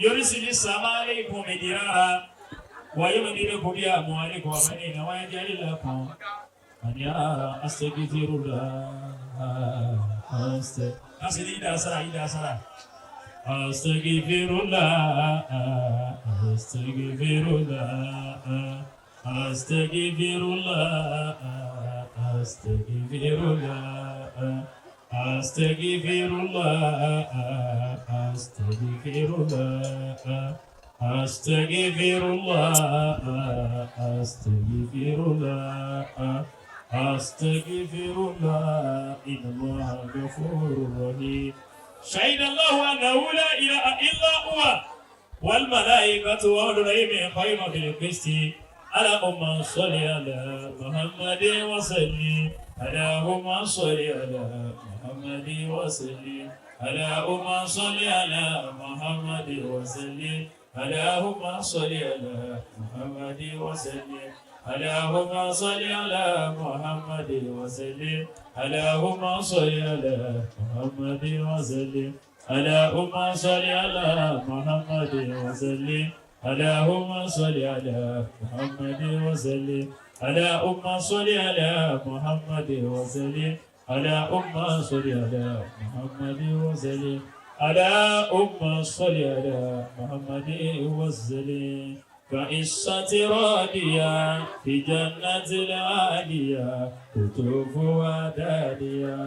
يرسل السماء عليكم مدرارا ويمددكم بأموالكم وبنين ويجعل لكم أنهارا. أستغفر الله. أستغفر أستغفر الله، أستغفر الله، أستغفر الله، أستغفر الله، أستغفر الله، أستغفر الله، أستغفر الله، أستغفر الله، أستغفر الله، إن الله غفور رحيم. شهد الله أنه لا إله إلا هو والملائكة وأولو العلم قائما بالقسط. اللهم صل على محمد وسلم. اللهم صل على محمد وسلم. اللهم صل على محمد وسلم. اللهم صل على محمد وسلم. اللهم صل على محمد وسلم. اللهم صل على محمد وسلم. اللهم صل على محمد وسلم. اللهم صل على محمد وسلم. اللهم صل على محمد وسلم. اللهم صل على محمد وسلم. اللهم صل على محمد وسلم. كعيشة راضية في جنة العالية قطوفها دانية.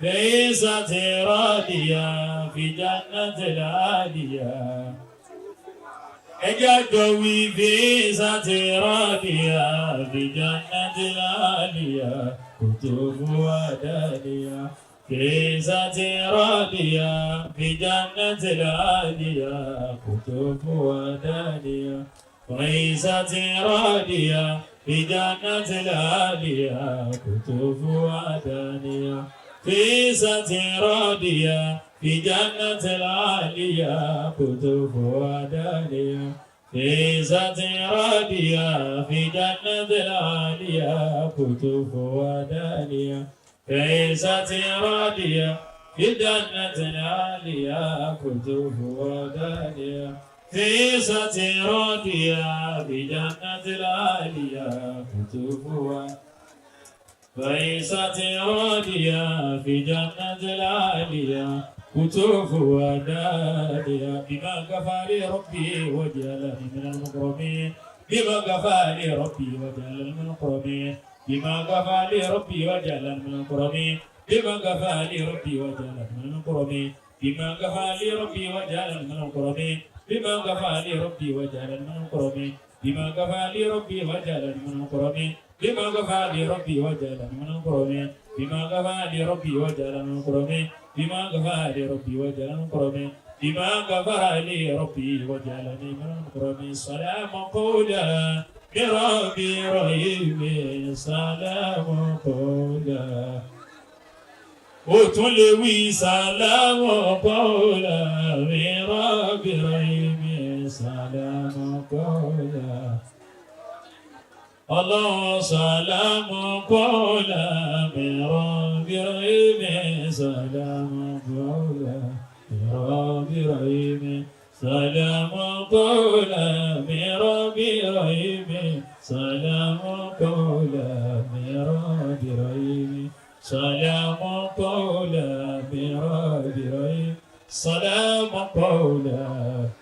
كعيشة راضية في جنة العالية. Ẹ jẹ́ á jọ wí: في عيشة راضية في جنة العالية قطوفها دانية. في عيشة راضية في جنة العالية قطوفها دانية. عيشة راضية في جنة العالية قطوفها دانية. في عيشة راضية في جنة العالية قطوفها دانية. في عيشة راضية في جنة العالية قطوفها دانية. في عيشة راضية في جنة العالية قطوفها دانية. في عيشة راضية في جنة العالية قطوفها. فعيشة راضية في جنة العالية قطوفها دانية. بما غفر لي ربي وجعلني من المكرمين. بما غفر لي ربي وجعلني من المكرمين. بما غفر لي ربي وجعلني من المكرمين. بما غفر لي ربي وجعلني من المكرمين. بما غفر لي ربي وجعلني من المكرمين. بما غفر لي ربي وجعلني من المكرمين. بما غفر لي ربي وجعلني من المكرمين. بما غفر لي ربي وجعلني من المكرمين. بما غفر لي ربي وجعلني من المكرمين. بما غفر لي ربي وجعلني من المكرمين. بما غفر لي ربي وجعلني من المكرمين. سلام قولا من رب رحيم. سلام قولا. Ó tún lè wí: سلام قولا من رب رحيم. سلام قولا. Ọlọ́run سلام قولا من رب رحيم. سلام قولا من رب رحيم. سلام قولا من رب رحيم. سلام قولا من رب رحيم. سلام قولا من رب رحيم. سلام قولا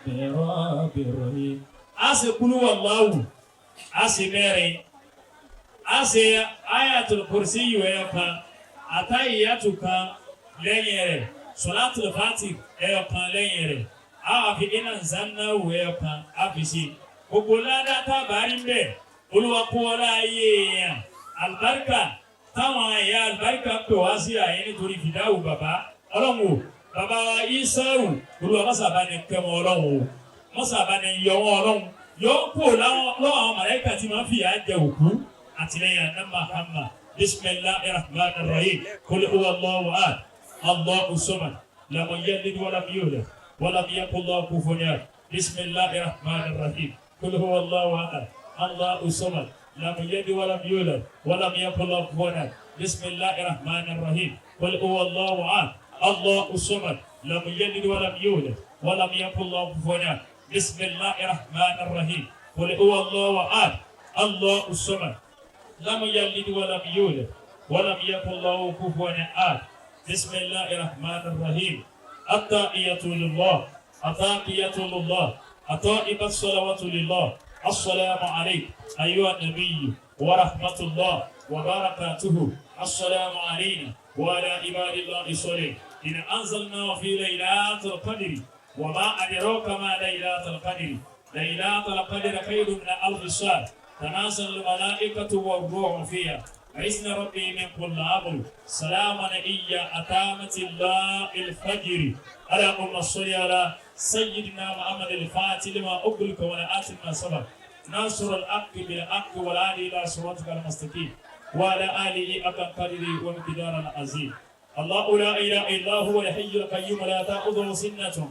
من رب رحيم. A ṣe قل هو الله, a ṣe mẹ́rin, a ṣe Ayatul Kursi ẹyọ kan, àtàyíyàtù kan lẹ́yìn rẹ̀, Sọlátul Fati ẹyọ kan lẹ́yìn rẹ̀, a wà fi إنا أنزلناه ẹyọ kan, a fi sí gbogbo ládàá tá a bá rí bẹ́ẹ̀. Olúwa kó wọlé ayé èèyàn alibarika táwọn ẹ̀yà alibarika ń pè wá sí àyè nítorí fìdáwù bàbá. Ọlọ́run o, bàbá wa Isawu, Olúwa mọ́sàbá ni kẹ́ wọn. Ọlọ́run o, mọ́sàbá ni yọ wọn. Ọlọ́run yọ kó lọ́wọ́ àwọn màláíkà tí máa ń fìyà jẹ òkú àtìlẹ́yìn àná Muhammad. بسم الله الرحمن الرحيم. قل هو الله أحد، الله الصمد، لم يلد ولم يولد ولم يكن له كفوا أحد. بسم الله الرحمن الرحيم. قل هو الله أحد، الله الصمد، لم يلد ولم يولد ولم يكن له كفوا أحد. بسم الله الرحمن الرحيم. قل هو الله أحد، الله الصمد، لم يلد ولم يولد ولم يكن له كفوا أحد. بسم الله الرحمن الرحيم قل هو الله أحد الله الصمد لم يلد ولم يولد ولم يكن له كفوا أحد بسم الله الرحمن الرحيم التحية لله التحية لله الطائبة الصلوات لله السلام عليك أيها النبي ورحمة الله وبركاته السلام علينا وعلى عباد الله الصالحين إن أنزلناه في ليلة القدر وما أدراك ما ليلة القدر ليلة القدر خير من ألف شهر تنازل الملائكة والروح فيها بإذن ربي من كل أمر سلام هي أتامة الله الفجر اللهم صل على سيدنا محمد الفاتح لما أغلق ولا آتي ما سبق ناصر الحق بالحق والهادي إلى صراطك المستقيم وعلى آله حق قدره ومقداره العظيم الله لا إله إلا هو الحي القيوم لا تأخذه سنة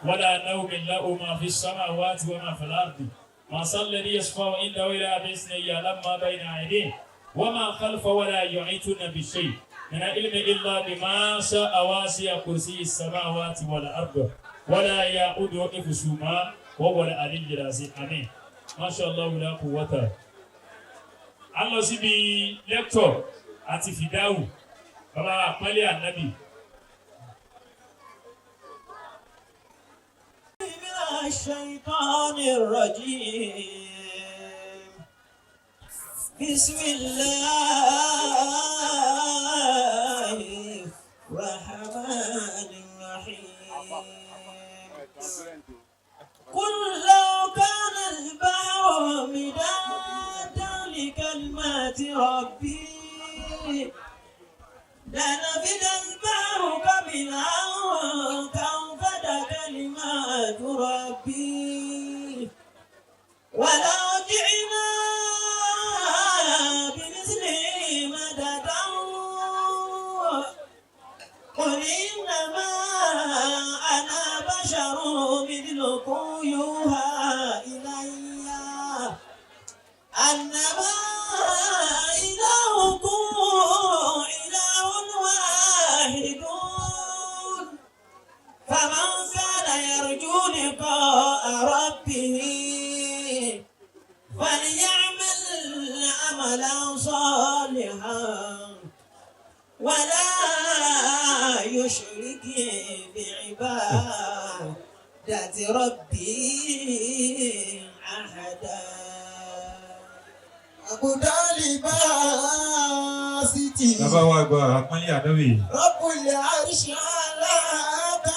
ولا نوم له ما في السماوات وما في الأرض ما صلى الذي يشفع عنده إلا بإذنه يعلم ما بين أيديه وما خلفه ولا يحيطون بشيء من علم إلا بما شاء واسع كرسي السماوات والأرض ولا يؤوده حفظهما وهو العلي العظيم آمين ما شاء الله لا قوة. A lọ síbi lecture àti fìdáwù bàbá àpọ́nlé ànábì. من الشيطان الرجيم بسم الله الرحمن الرحيم قل لو كان البحر مدادا لكلمات ربي لنفد البحر قبل أن تنفد كلمات ربي ولو جئنا بمثله مددا قل إنما أنا بشر مثلكم يوحى إلي أنما إلهكم إله واحد فمن كان يرجو لقاء ربه فليعمل عملا صالحا ولا يشرك بعبادة ربه أحدا. Àbùdálì bá sì tì. Bàbá wa àgbà àpọ́nlé ànábì. Rabbul arshi aláàbà.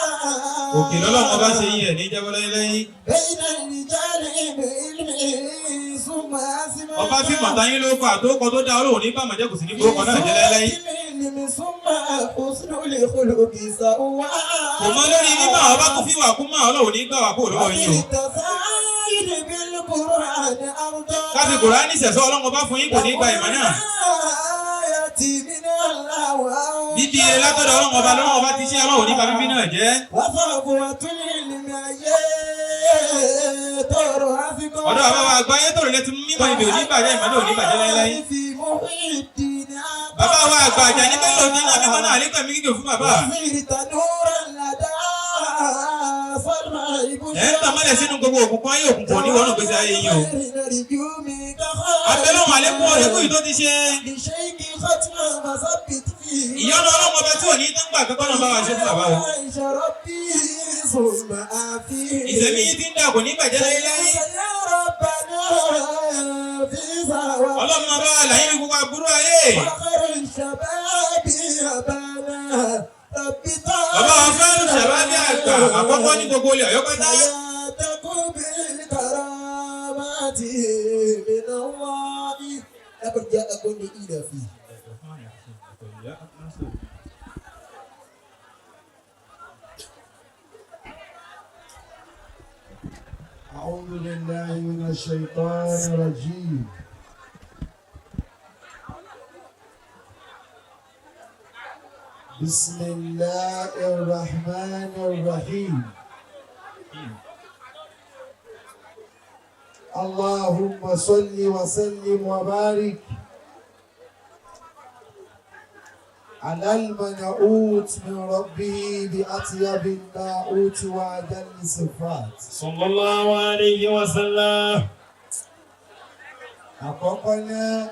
Òkè lọ́lọ́run ọba ṣe yín ẹ̀ ní jábọ́ lẹ́yìn. Bayna rijali bi ilmi summa asma. Ọba tí mọ̀tá yín ló kọ àtókọ tó dá Ọlọ́run ní bàmọ̀jẹ́ kò sí ní gbókọ náà jẹ́ lẹ́yìn. Ilmi summa husnul khuluqi sawa. Kò mọ lórí mímọ́ ọba kún fíwà kún mọ́ Ọlọ́run ní gbà wá kó lọ́wọ́ yín o. Tasaayid bil Qur'an arda. Káfí Kùránì sẹ̀sọ́ Ọlọ́run ọba fún yín kò ní gba ìmọ̀ náà. Ayati min Allah. Bíbí ire látọ̀dọ̀ Ọlọ́run ọba lọ́wọ́ ọba ti ṣe Ọlọ́run ní bá bíbí náà jẹ́. Wasabuwatul ilmi ayé tọrọ àsìkò. Ọ̀dọ̀ bàbá wa àgbà ayé tòrò lẹ́tí mímọ́ ibi ò ní bàjẹ́ ìmọ̀ náà ò ní bàjẹ́ láéláé. Fi muhiddin ata. Bàbá wa àgbà àjà ní bẹ́ẹ̀ lòdì náà mímọ́ náà àlékún ẹ̀mí gígùn fún bàbá. Wasirta nuran lada salma ibùsọ̀. Ẹ̀ ń tàn mọ́lẹ̀ sínú gbogbo òkùnkùn ayé òkùnkùn ò ní wọnú ìgbésí ayé yín o. Abẹ́lẹ́wọ̀n àlékún ọ̀rẹ́kùn yìí tó ti ṣe. Lìṣẹ́yìí khatma masabit fi. Ìyọ́nú Ọlọ́run ọba tí ò ní tán gbà kankan náà bá wa ṣe fún bàbá o. Ìṣẹ̀mí yín ti ń dà kò ní bàjẹ́ láéláé. Ọlọ́run máa bá wa là yín ní gbogbo aburú ayé. Bàbá wa fẹ́ràn ṣàbábí àgbà àkọ́kọ́ ní gbogbo ilẹ̀ Ọ̀yọ́ pátá. لقد جاءكم لإيلاف. أعوذ بالله من الشيطان الرجيم. بسم الله الرحمن الرحيم. اللهم صل وسلم وبارك على المنعوت من ربه بأطيب الناعوت وأجل الصفات. صلى الله عليه وسلم. Àkọ́kọ́ náà,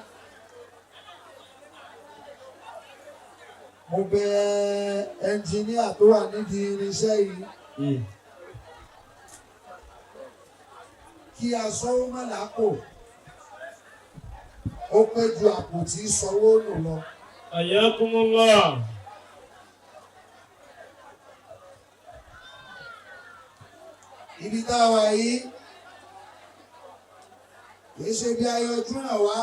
mo bẹ̀ ẹnjìníà tó wà nídìí irinṣẹ́ yìí kí aṣọ́wó má làákò ó pé ju àpótí sanwó nù lọ. حياكم الله. Ibi tá a wà yìí kìí ṣe bí ayọjú náà wá,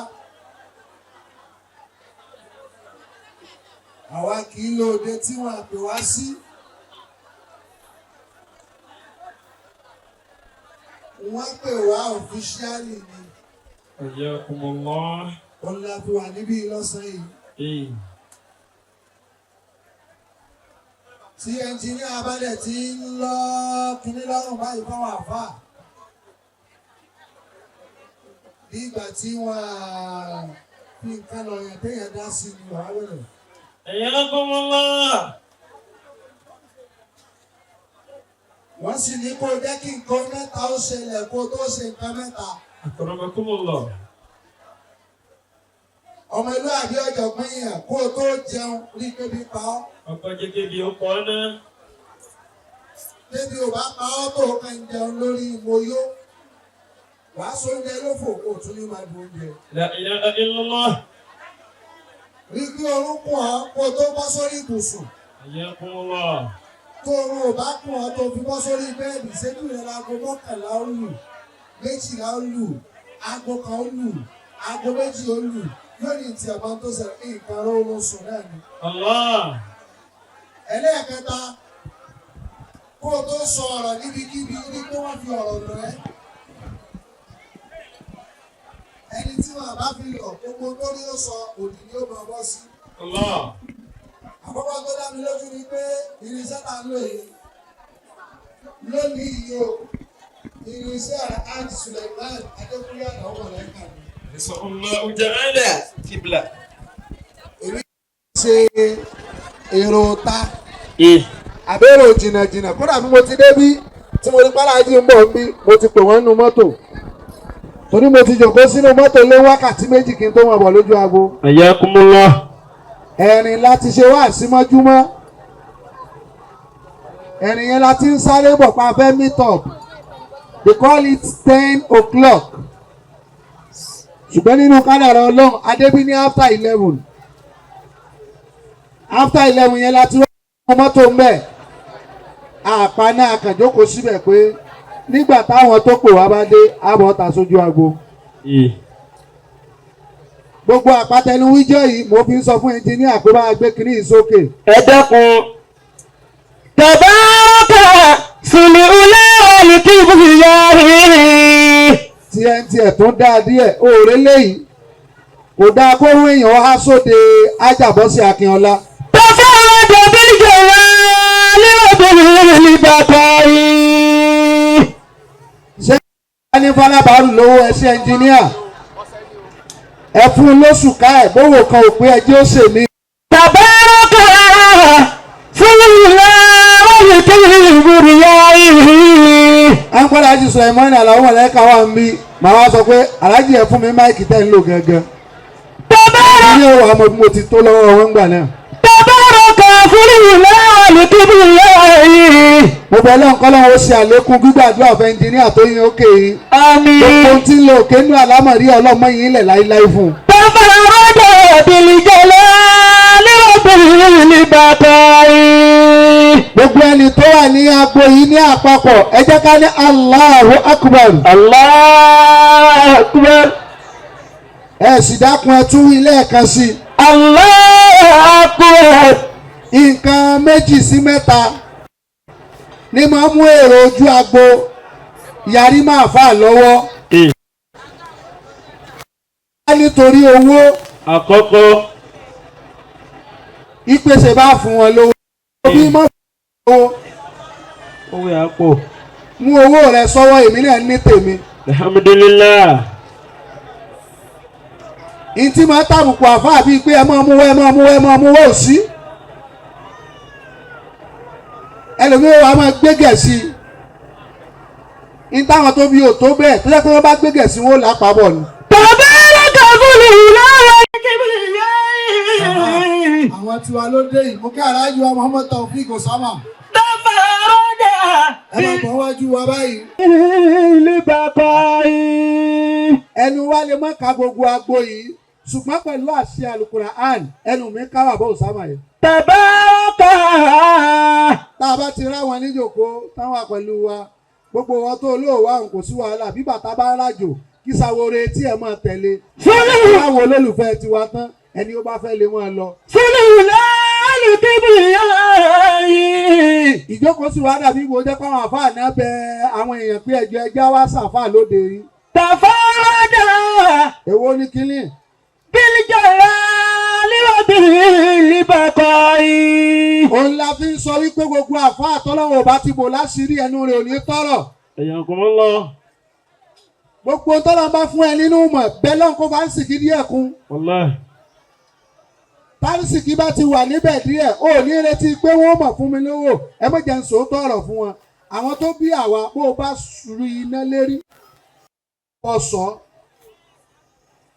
àwa kì í lo òde tí wọn àpè wá sí. Wọ́n pè wá officially ni. حياكم الله. Òun la fi wà níbí lọ́sàn-án yìí. Tí ẹnjìníà balẹ̀ ti ń lọ kínní lọ́rùn báyìí fáwọn àfáà. Bí ìgbà tí wọ́n á fi nǹkan lọ yẹn téèyàn dá sí ni wàá bẹ̀rẹ̀. حياكم الله. Wọ́n sì ní kó jẹ́ kí nǹkan mẹ́ta ó ṣẹlẹ̀ kó tó ṣe nǹkan mẹ́ta. أكرمكم الله. Ọmọlúwàbí ọ̀jọ̀gbọ́n yẹn, kó o tó jẹun rí pé bí pa ọ́. Ọkọ̀ jẹ́gẹ́ bí ó pọ̀ náà. Débi ò bá pa ọ́ tó o kàn ń jẹun lórí mo yó. Wàá sóúnjẹ lófò, kó o tún ní máa dùn oúnjẹ. لا إله إلا الله. Rí pé orún kùn ọ́ kó o tó bọ́ sórí ibùsùn. حياكم الله. Tó orun ò bá kùn ọ́ tó fi bọ́ sórí bẹ́ẹ̀dì, ṣéjú rẹ̀ láago 11 ó lù, 12 ó lù, aago 1 ó lù, aago 2 ó lù. Lónìí tí ọmọ tó ṣẹlẹ̀ ní nǹkan rórun sùn náà ni. الله. Ẹlẹ́ẹ̀kẹta, kó o tó sọ ọ̀rọ̀ níbikíbi ní pé wọ́n fi ọ̀rọ̀ lọ ẹ́. Ẹni tí wọn bá fi lọ, gbogbo tó ní ó sọ òdì ni ó máa bọ́ sí. الله. Àkọ́kọ́ tó dá mi lójú ni pé irinṣẹ́ tá ń lò yìí lónìí yìí o, irinṣẹ́ Alhaji Suleiman Adékúnlé Àlàó Mọ̀lẹ́kà ni. نسأل الله تعالى Kíbla. Ṣe èrò ta àbẹ̀rò jìnnàjìnnà, kódà bí mo ti débí tí mo rí pàlàjì ń bọ̀ ń bí, mo ti pè wọ́n nínú mọ́tò torí mo ti jòkó sínú mọ́tò lé wákàtí 2 kí n tó wọn bọ̀ lójú aago. حياكم الله. Ẹ̀rìn láti ṣe wá símọ́júmọ́, ẹ̀rìn yẹn la ti ń sáré bọ̀ pa fẹ́ meet up. They call it 10 o'clock, ṣùgbọ́n nínú kádàrá Ọlọ́run, adébí ní after 11. After 11 yẹn la ti wá mọ́tò ń bẹ̀ àpá náà kàn jókòó síbẹ̀ pé nígbà táwọn tó pè wá bá dé, àbọ̀ ta sójú agbo. Gbogbo àpàtẹnuwíjọ́ yìí, mo fi ń sọ fún ẹnjìníà pé bá a gbé kinní yìí sókè. Ẹ dákun. تبارك سلؤلا والكبرياء. Tí ẹ̀ tó dáa díẹ̀ òòrè léyìí kò dáa kó rún èèyàn há sóde ajábọ́sí Akínọlá. تفرد بالجلال وبالبقاء. Ṣé ní fọlábàárù lówó ẹṣẹ ẹnjìníà, ẹ fún un lóṣù ká ẹ bówó kan ò pé ẹjẹ ó ṣèmí. تبارك سلؤلا والكبرياء. Àǹkọ́lá Ají Sulaimon Àlàó Mọ̀lẹ́ka wà ń bí, màá wá sọ pé aláàjì, ẹ fún mi máìkì tẹ́ ń lò gangan. تبارك Ilé òwò àmọ́ bí mo ti tó lọ́wọ́ wọn gbà náà. تبارك سلؤلا والكبرياء. Mo bẹ̀ lọ́n kọ́ lọ́wọ́ ó ṣe àlékún gbígbàdúrà fún ẹnjìníà tó yín ókè yìí. آمين. Gbogbo ohun tí ń lo òkè nínú àlámọ̀rí ọlọ́mọ yìí lẹ̀ láíláí fún un. تفرد بالجلال وبالبقاء. Gbogbo ẹni tó wà ní agbo yìí ní àpapọ̀, ẹ jẹ́ ká ní Allahu Akbar. الله أكبر. Ẹ sì dákun, ẹ tún wí lẹ́ẹ̀kan sí i. الله أكبر. Nǹkan méjì sí mẹ́ta ní máa mú èrò ojú agbo yarí máa fà lọ́wọ́. Nítorí owó. Àkọ́kọ́. Ìpèsè bá fún wọn lówó. Bí mọ́ fún owó. Owó yà pọ̀. Mú owó rẹ sọ́wọ́, èmi náà ní tèmi. Alhamdulillah. Ìtì máa tàbùkù àfáà bíi pé ẹ máa mú wá, ẹ máa mú wá, ẹ máa mú wá ò sí. Ẹlòmíràn wa máa gbé gẹ̀ẹ́sì. Ní táwọn tó bí ò tó bẹ́ẹ̀ tó jẹ́ pé wọ́n bá gbé gẹ̀ẹ́sì wọn ò lápapọ̀ ni. تبارك ذو الولاية Àwọn tiwa ló dé yìí, mo kí aláàjì wa Muhammad Taofeek Osama. تفرد Ẹ máa bọ̀ wájú wa báyìí. بالبقاء Ẹnu wa lè má ka gbogbo agbo yìí, ṣùgbọ́n pẹ̀lú àṣẹ Al-Qur'an, ẹnu mi ká wà bọ́ Osama yẹn. تبارك Tá a bá ti ráwọn níjòkó táwọn wà pẹ̀lú wa, gbogbo wọn tó olóòwà òun kò sí wàhálà bí bàtà bá ń rájò kí sawore tí ẹ máa tẹ̀lé. Láwọn olólùfẹ́ tiwa tán, ẹni ó bá fẹ́ lè máa lọ. ذو الكبرياء Ìjókòó sì wá dàbí ìwò jẹ́ káwọn àfáà náà bẹ àwọn èèyàn pé ẹjọ́ ẹjá wá sàfáà lóde yìí. تفرد Èwo ni kínní? بالجلال وبالبقاء Òun la fi ń sọ wípé gbogbo àfáà tọ́lọ́wọ̀n ò bá ti bò láṣìírí ẹnu rẹ̀ ò ní tọ̀rọ̀. حياكم الله. Gbogbo tọ́lọ́ bá fún ẹ nínú mọ̀ bẹ́ẹ̀ lọ́n kó bá ń sìnkí díẹ̀ kún. والله. Tárísìkí bá ti wà níbẹ̀ díẹ̀, ò ní retí pé wọ́n mọ̀ fún mi lówó. Ẹ má jẹ́ ń sòótọ́ ọ̀rọ̀ fún wọn. Àwọn tó bí àwa bó o bá rí iná lérí. Ọ̀sọ́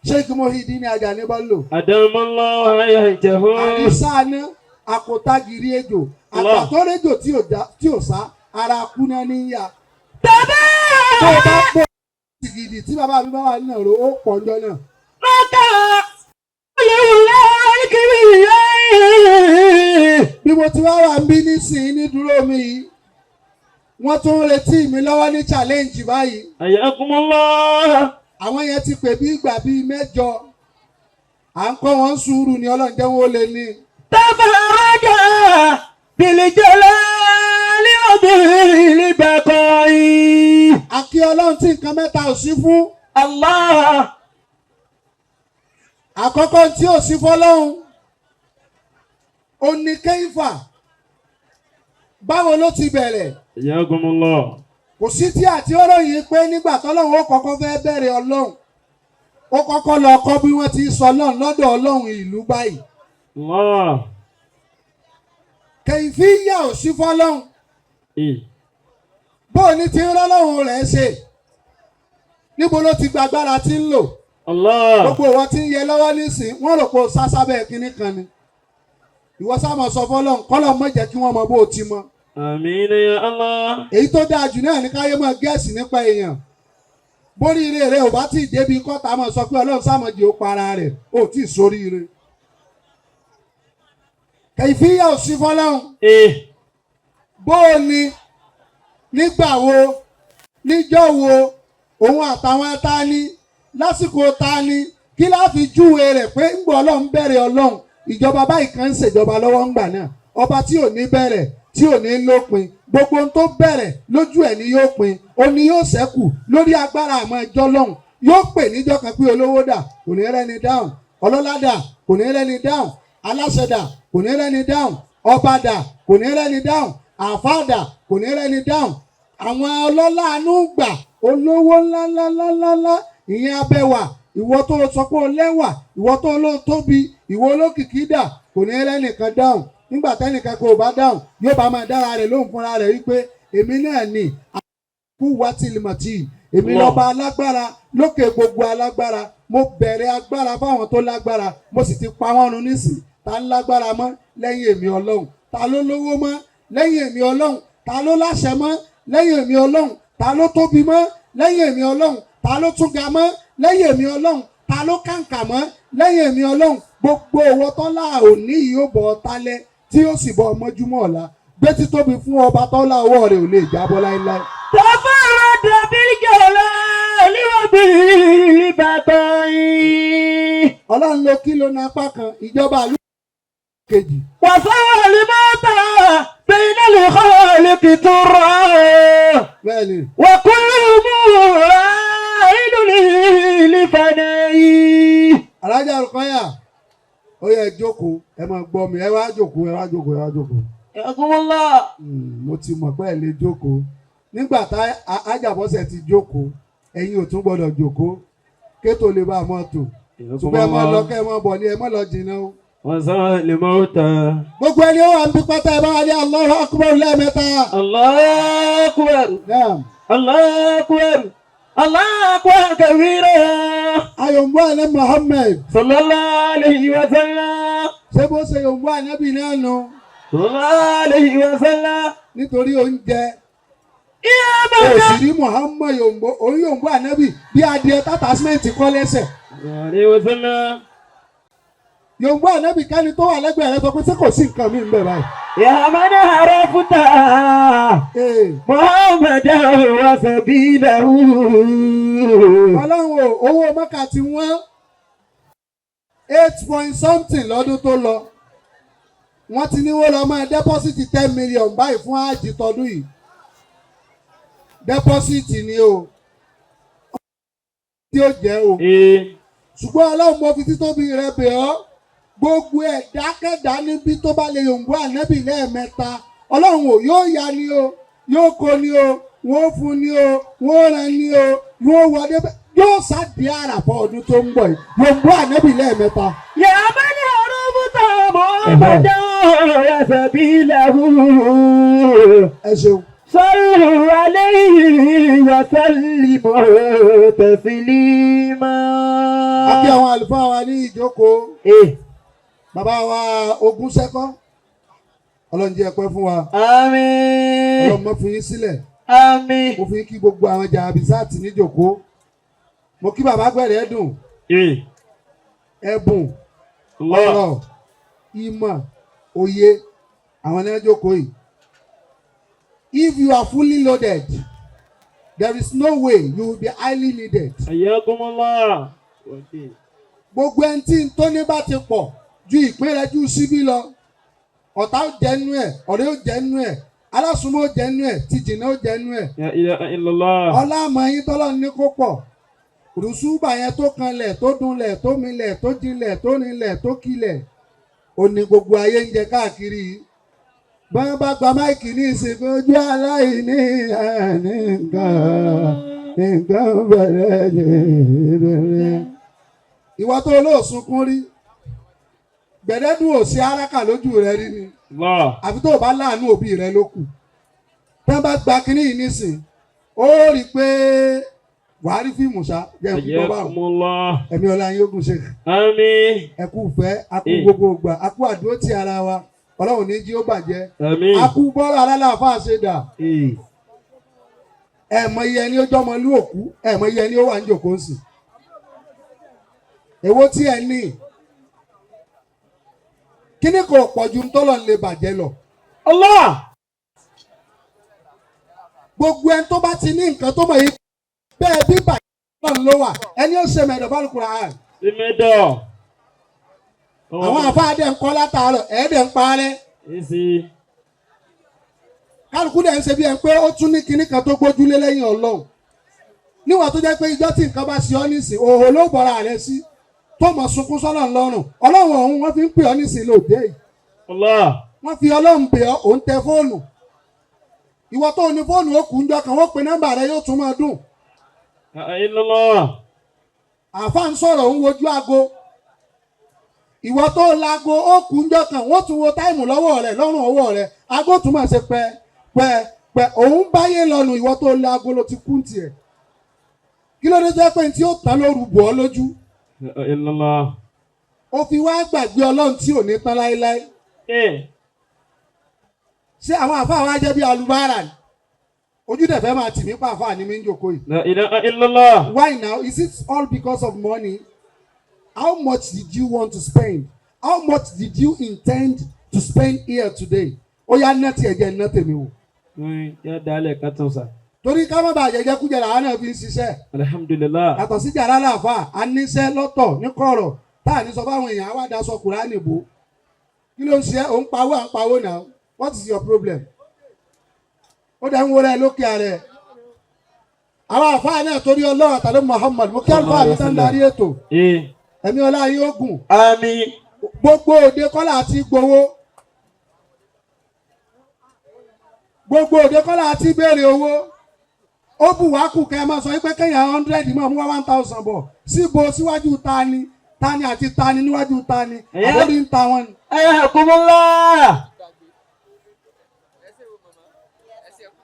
Sheikh Muhyiddin Ajani Bello. أدام الله حياته. Àrísá àkótágìrì ejò. Àgbàtọ́rẹ́jò tí ò sá, ara kúná níyà. Tó o bá pọ̀ gidi tí bàbá mi bá wà nínú ọ̀rọ̀ ó pọ̀ ọjọ́ náà. تبارك ذو الكبرياء Bí mo ti wá wà ń bí nísìnyí ní dúró mi yìí, wọ́n tún ń retí mi lọ́wọ́ ní challenge báyìí. حياكم الله. Àwọn yẹn ti pè bí ìgbà bíi mẹ́jọ. À ń kọ́ wọn sùúrù ní Ọlọ́run jẹ́ wọn ó lè ní. تفرد بالجلال وبالبقاء Àkí Ọlọ́run tí nǹkan mẹ́ta ò sí fún. الله Àkọ́kọ́ tí ò sí fọ́lọ́run, ó ní kéfà. Báwo ló ti bẹ̀rẹ̀? حياكم الله. Kò sí tí àti ọ̀rọ̀ yìí pé nígbà tọ́lọ́run ó kọ́kọ́ fẹ́ bẹ̀rẹ̀ Ọlọ́run. Ó kọ́kọ́ lọ kọ́ bí wọ́n ti sọ Ọlọ́run lọ́dọ̀ Ọlọ́run ìlú báyìí. الله. Kẹ̀yìnfíyà ò sí fọ́lọ́run. إيه. Bó o ní ti ń rọ́lọ́run rẹ̀ ṣe? Níbo ló ti gba agbára tí ń lò? الله. Gbogbo ìwọ tí ń yẹ lọ́wọ́ nísìn, wọ́n rò pé o sá sábẹ́ kínní kan ni. Ìwọ sá mọ̀ sọ fọ́lọ́run, kọ́lọ́ mọ̀ jẹ́ kí wọ́n mọ bó o ti mọ. آمين يا الله. Èyí tó dáa jù náà ní káyé mọ̀ gẹ́ẹ̀sì nípa èèyàn. Bórí ire rẹ̀ ò bá tí ì débi kọ́ta mọ̀ sọ pé Ọlọ́run sámọ̀jì ó para rẹ̀, ó tí ì sórí ire. Kẹ̀yìfíyà ò sí fọ́lọ́run. إيه. Bó o ní nígbà wo níjọ́ wo òun àtàwọn tani lásìkò tani kí láà fi júwe rẹ̀ pé ńgbọ́ Ọlọ́run bẹ̀rẹ̀ Ọlọ́run ìjọba báyìí kan ń ṣèjọba lọ́wọ́ ńgbà náà ọba tí ò ní bẹ̀rẹ̀ tí ò ní lópin gbogbo ohun tó bẹ̀rẹ̀ lójú ẹ̀ ni yóò pin ó ní yóò ṣẹ́kù lórí agbára àmọ́ ẹjọ́ lọ́hùn yóò pè níjọ́ kan pé olówó dà kò ní rẹ́ni dáhùn ọlọ́lá dà kò ní rẹ́ni dáhùn aláṣẹ dà kò ní rẹ́ni dáhùn ọba dà kò ní rẹ́ni dáhùn àáfàá dà kò ní rẹ́ni dáhùn àwọn ọlọ́lá àánú gbà olówó ńláńláńláńlá ìyẹn abẹ́wà ìwọ tó sọ pé o lẹ́wà ìwọ tó ló tóbi ìwọ olókìkí dà kò ní rẹ́nìkan dáhùn nígbà tẹ́nìkan kò bá dáhùn yóò bá máa dára rẹ̀ lóhùn fúnra rẹ̀ wípé èmi náà ni àkú wa tìlìmọ̀tì èmi lọ́ba alágbára lókè gbogbo alágbára mo bẹ̀rẹ̀ agbára fáwọn tó lágbára mo sì ti pa wọ́n run nísìn ta ń lágbára mọ́ lẹ́yìn èmi ọlọ́run ta ló lówó mọ́ lẹ́yìn èmi ọlọ́run ta ló láṣẹ mọ́ lẹ́yìn èmi ọlọ́run ta ló tóbi mọ́ lẹ́yìn èmi ọlọ́run ta ló tún ga mọ́ lẹ́yìn èmi ọlọ́run ta ló kàǹkà mọ́ lẹ́yìn èmi ọlọ́run gbogbo owó tọ́lá òní yìí ó bọ̀ ọ́ tálẹ́ tí ó sì bọ̀ mọ́júmọ́ ọ̀la gbé títóbi fún ọba tọ́lá ọwọ́ rẹ̀ ò lè jábọ́ láéláé. تفرد بالجلال وبالبقاء Ọlọ́run ló kí ló ní apá kan ìjọba àlú kejì. وصار الموت بين الخالق ترى Bẹ́ẹ̀ni وكل عائد لفنائه Alájà Rukaya ó yẹ jókòó ẹ máa gbọ́ mi ẹ wá jókòó ẹ wá jókòó ẹ wá jókòó. حياكم الله Mo ti mọ̀ pé ẹ lè jókòó nígbà tá Ajábọ́sẹ̀ ti jókòó ẹ̀yin ò tún gbọ́dọ̀ jókòó kétò lè bá a mọ́ tò ṣùgbọ́n ẹ mọ́ lọ kẹ́ ẹ mọ́ bọ̀ ní ẹ mọ́ lọ jìnnà o. وزار الموتى. Gbogbo ẹni ó wà ń bí pátá ẹ bá wà ní Allahu Akbar lẹ́ẹ̀mẹ́ta. الله أكبر. Naam. الله أكبر. الله أكبر كبيرا. Ayọ̀mbọ́ àná Muhammad. صلى الله عليه وسلم. Ṣé bó ṣe yòǹbó ànábì náà nu? صلى الله عليه وسلم. Nítorí oúnjẹ. يا Kò من sì rí Muhammad yòǹbó òun yòǹbó ànábì bí adìẹ tata símẹ́ǹtì kọ́ lẹ́sẹ̀. عليه وسلم. Yòǹbó ànábì kẹ́ni tó wà lẹ́gbẹ̀ẹ́ rẹ sọ pé ṣé kò sí nǹkan mi ń bẹ̀ báyìí. يا من عرفت Ee, محمدا وسبيله. Ọlọ́run o, owó mọ́kà ti wọ́n 8 point something lọ́dún tó lọ. Wọ́n ti ní wọ́n lọ máa deposit 10 million báyìí fún àjì tọdún yìí. Deposit ni o. Tí ó jẹ́ o. Ee. Ṣùgbọ́n Ọlọ́run mo fi títóbi rẹ bẹ̀ ọ́. Gbogbo ẹ̀dákẹ́dá níbi tó bá lè yòǹbó ànábì lẹ́ẹ̀mẹ́ta. Ọlọ́run o yóò ya ni o, yóò kó ni o, wọ́n fún ni o, wọ́n ràn ni o, yóò wọlé bẹ́ yóò sáàdì àràfọ̀ ọdún tó ń bọ̀ yìí. Yòǹbó ànábì lẹ́ẹ̀mẹ́ta. يا من عرفت محمدا وسبيله. Ẹ ṣeun. صلوا عليه وسلموا تسليما. A kí àwọn àlùfáà wa ní ìjókòó. إيه. Bàbá wa ogún sẹ́kọ́. Ọlọ́run jẹ́ ẹ pẹ́ fún wa. آمين. Ọlọ́run má fi yín sílẹ̀. آمين. Mo fi kí gbogbo àwọn jàbísáàtì níjókòó. Mo kí bàbá gbẹ̀rẹ̀ dùn. Ee. Ẹ̀bùn, Allah. ọ̀rọ̀, ìmọ̀, òye àwọn ẹni jókòó yìí. If you are fully loaded, there is no way you will be highly needed. حياكم الله. Gbogbo ẹni tí ń tó ní bá ti pọ̀ ju ìpín rẹ̀ ju síbí lọ. Ọ̀tá ó jẹ́ nú ẹ̀, ọ̀rẹ́ ó jẹ́ nú ẹ̀, alásùnmọ́ ó jẹ́ nú ẹ̀, tìjìnà ó jẹ́ nú ẹ̀. لا إله إلا الله. Ọlá àmọ́ yín tọ́lọ́ ní kó pọ̀. Rùsúbà yẹn tó kanlẹ̀, tó dunlẹ̀, tó milẹ̀, tó jinlẹ̀, tó rinlẹ̀, tó kilẹ̀. Ó ní gbogbo ayé ń jẹ káàkiri yìí. Bọ́n bá gba mic ní ìsìnkú ojú aláìní ẹni nǹkan nǹkan bẹ̀rẹ̀ jẹ̀rẹ̀. Ìwọ tó olóòsunkún rí, gbẹ̀dẹ́dùn ò sí áràkà lójú rẹ rí ni. Allah. Àfi tó o bá láàánú òbí rẹ ló kù. Tẹ́ bá gba kínní yìí nísìn, ó rí i pé wàá rí fíìmù ṣá jẹ́ n fún bàbá o. حياكم الله. Ẹ̀mí ọlá yín ogun ṣe. آمين. Ẹ kú ìfẹ́, a kú gbogbo ìgbà, a kú àdúró ti ara wa. Ọlọ́run ní jí ó bàjẹ́. آمين. A kú bọ́lá alálàáfáà ṣe dà. Ee. Ẹ mọ iye ẹni ó jọmọ lú òkú, ẹ mọ iye ẹni ó wà ń jòkó sí. Èwo tí ẹ ní? Kíní kò pọ̀ ju ń tọ́lọ̀ ń lè bàjẹ́ lọ. Allah. Gbogbo ẹni tó bá ti ní nǹkan tó mọ̀ yìí bẹ́ẹ̀ bí bàjẹ́ lọ́nà ló wà. Ẹni ó ṣe mẹ̀dọ̀ bá lùkùrà àn. Símẹ́dọ̀. Àwọn àfáà dẹ̀ ń kọ́ látàárọ̀, ẹ̀ẹ́dẹ̀ ń parẹ́. Èsì. Kálukú dẹ̀ ń ṣe bí ẹni pé ó tún ní kinní kan tó gbójúlé lẹ́yìn Ọlọ́run. Níwọ̀n tó jẹ́ pé ìjọ́ tí nǹkan bá ṣe ọ́ nísìn, òhò ló bọ̀ra rẹ sí. Tó mọ̀ sunkún sọ́nà lọ́rùn. Ọlọ́run ọ̀hún wọ́n fi ń pè ọ́ nísìn lóde yìí. Allah. Wọ́n fi Ọlọ́run pè ọ́, òun tẹ fóònù. Ìwọ tó ní fóònù ó kù ń jọ kan, wọ́n pe nọ́mbà rẹ yóò tún máa dùn. La illallah. Àfa ń sọ̀rọ̀ òun wojú aago. Ìwọ tó laago ó kù ń jọ kan, wọ́n tún wo time lọ́wọ́ rẹ̀ lọ́rùn ọwọ́ rẹ̀. Aago tún máa ṣe pẹ́ pẹ́ pẹ́. Òun báyé lọ́nu ìwọ tó laago ló ti kú tiẹ̀. Kí ló dé tó jẹ́ pé tí ó tán lóru bò ọ́ lójú? La illallah. Ó fi wá gbàgbé Ọlọ́run tí ò ní tán láéláé. Ee. Ṣé àwọn àfa wa jẹ́ bí alubára ni? Ojú dẹ̀ fẹ́ máa tì mí pa àfa ni mí ń jòkó yìí. La ilaha illallah. Why now? Is it all because of money? How much did you want to spend? How much did you intend to spend here today? Ó yá ná tiẹ̀ jẹ́ ná tèmi wò. Yá dálẹ̀ ká tún sa. Torí ká má bàa jẹjẹ kújẹ làwọn náà fi ń ṣiṣẹ́. Alhamdulillah. Yàtọ̀ sí jàrá làáfà, a níṣẹ́ lọ́tọ̀ ní kọ̀rọ̀ tá à ní sọ fáwọn èèyàn àwa daṣọ Kùránì bò. Kí ló ń ṣe? Ò ń pawó à ń pawó náà. What is your problem? Ó dẹ̀ ń wọlé lókè ààrẹ. Àwọn àfáà náà torí Ọlọ́run àtàlẹ́ Muhammad, mo kí àlùfáà mi tán darí ètò. Ee. Ẹ̀mí ọlá yóò gùn. Àmín. Gbogbo òde kọ́lá àti gbowó. Gbogbo òde kọ́lá àti béèrè owó. Ó bù wá kù kẹ́ ẹ máa sọ pé kéèyàn 100 máa mú wá 1,000 bọ̀. Síbo síwájú ta ni? Tani àti tani níwájú tani àbórí ń ta wọn ni. Ayakumullah.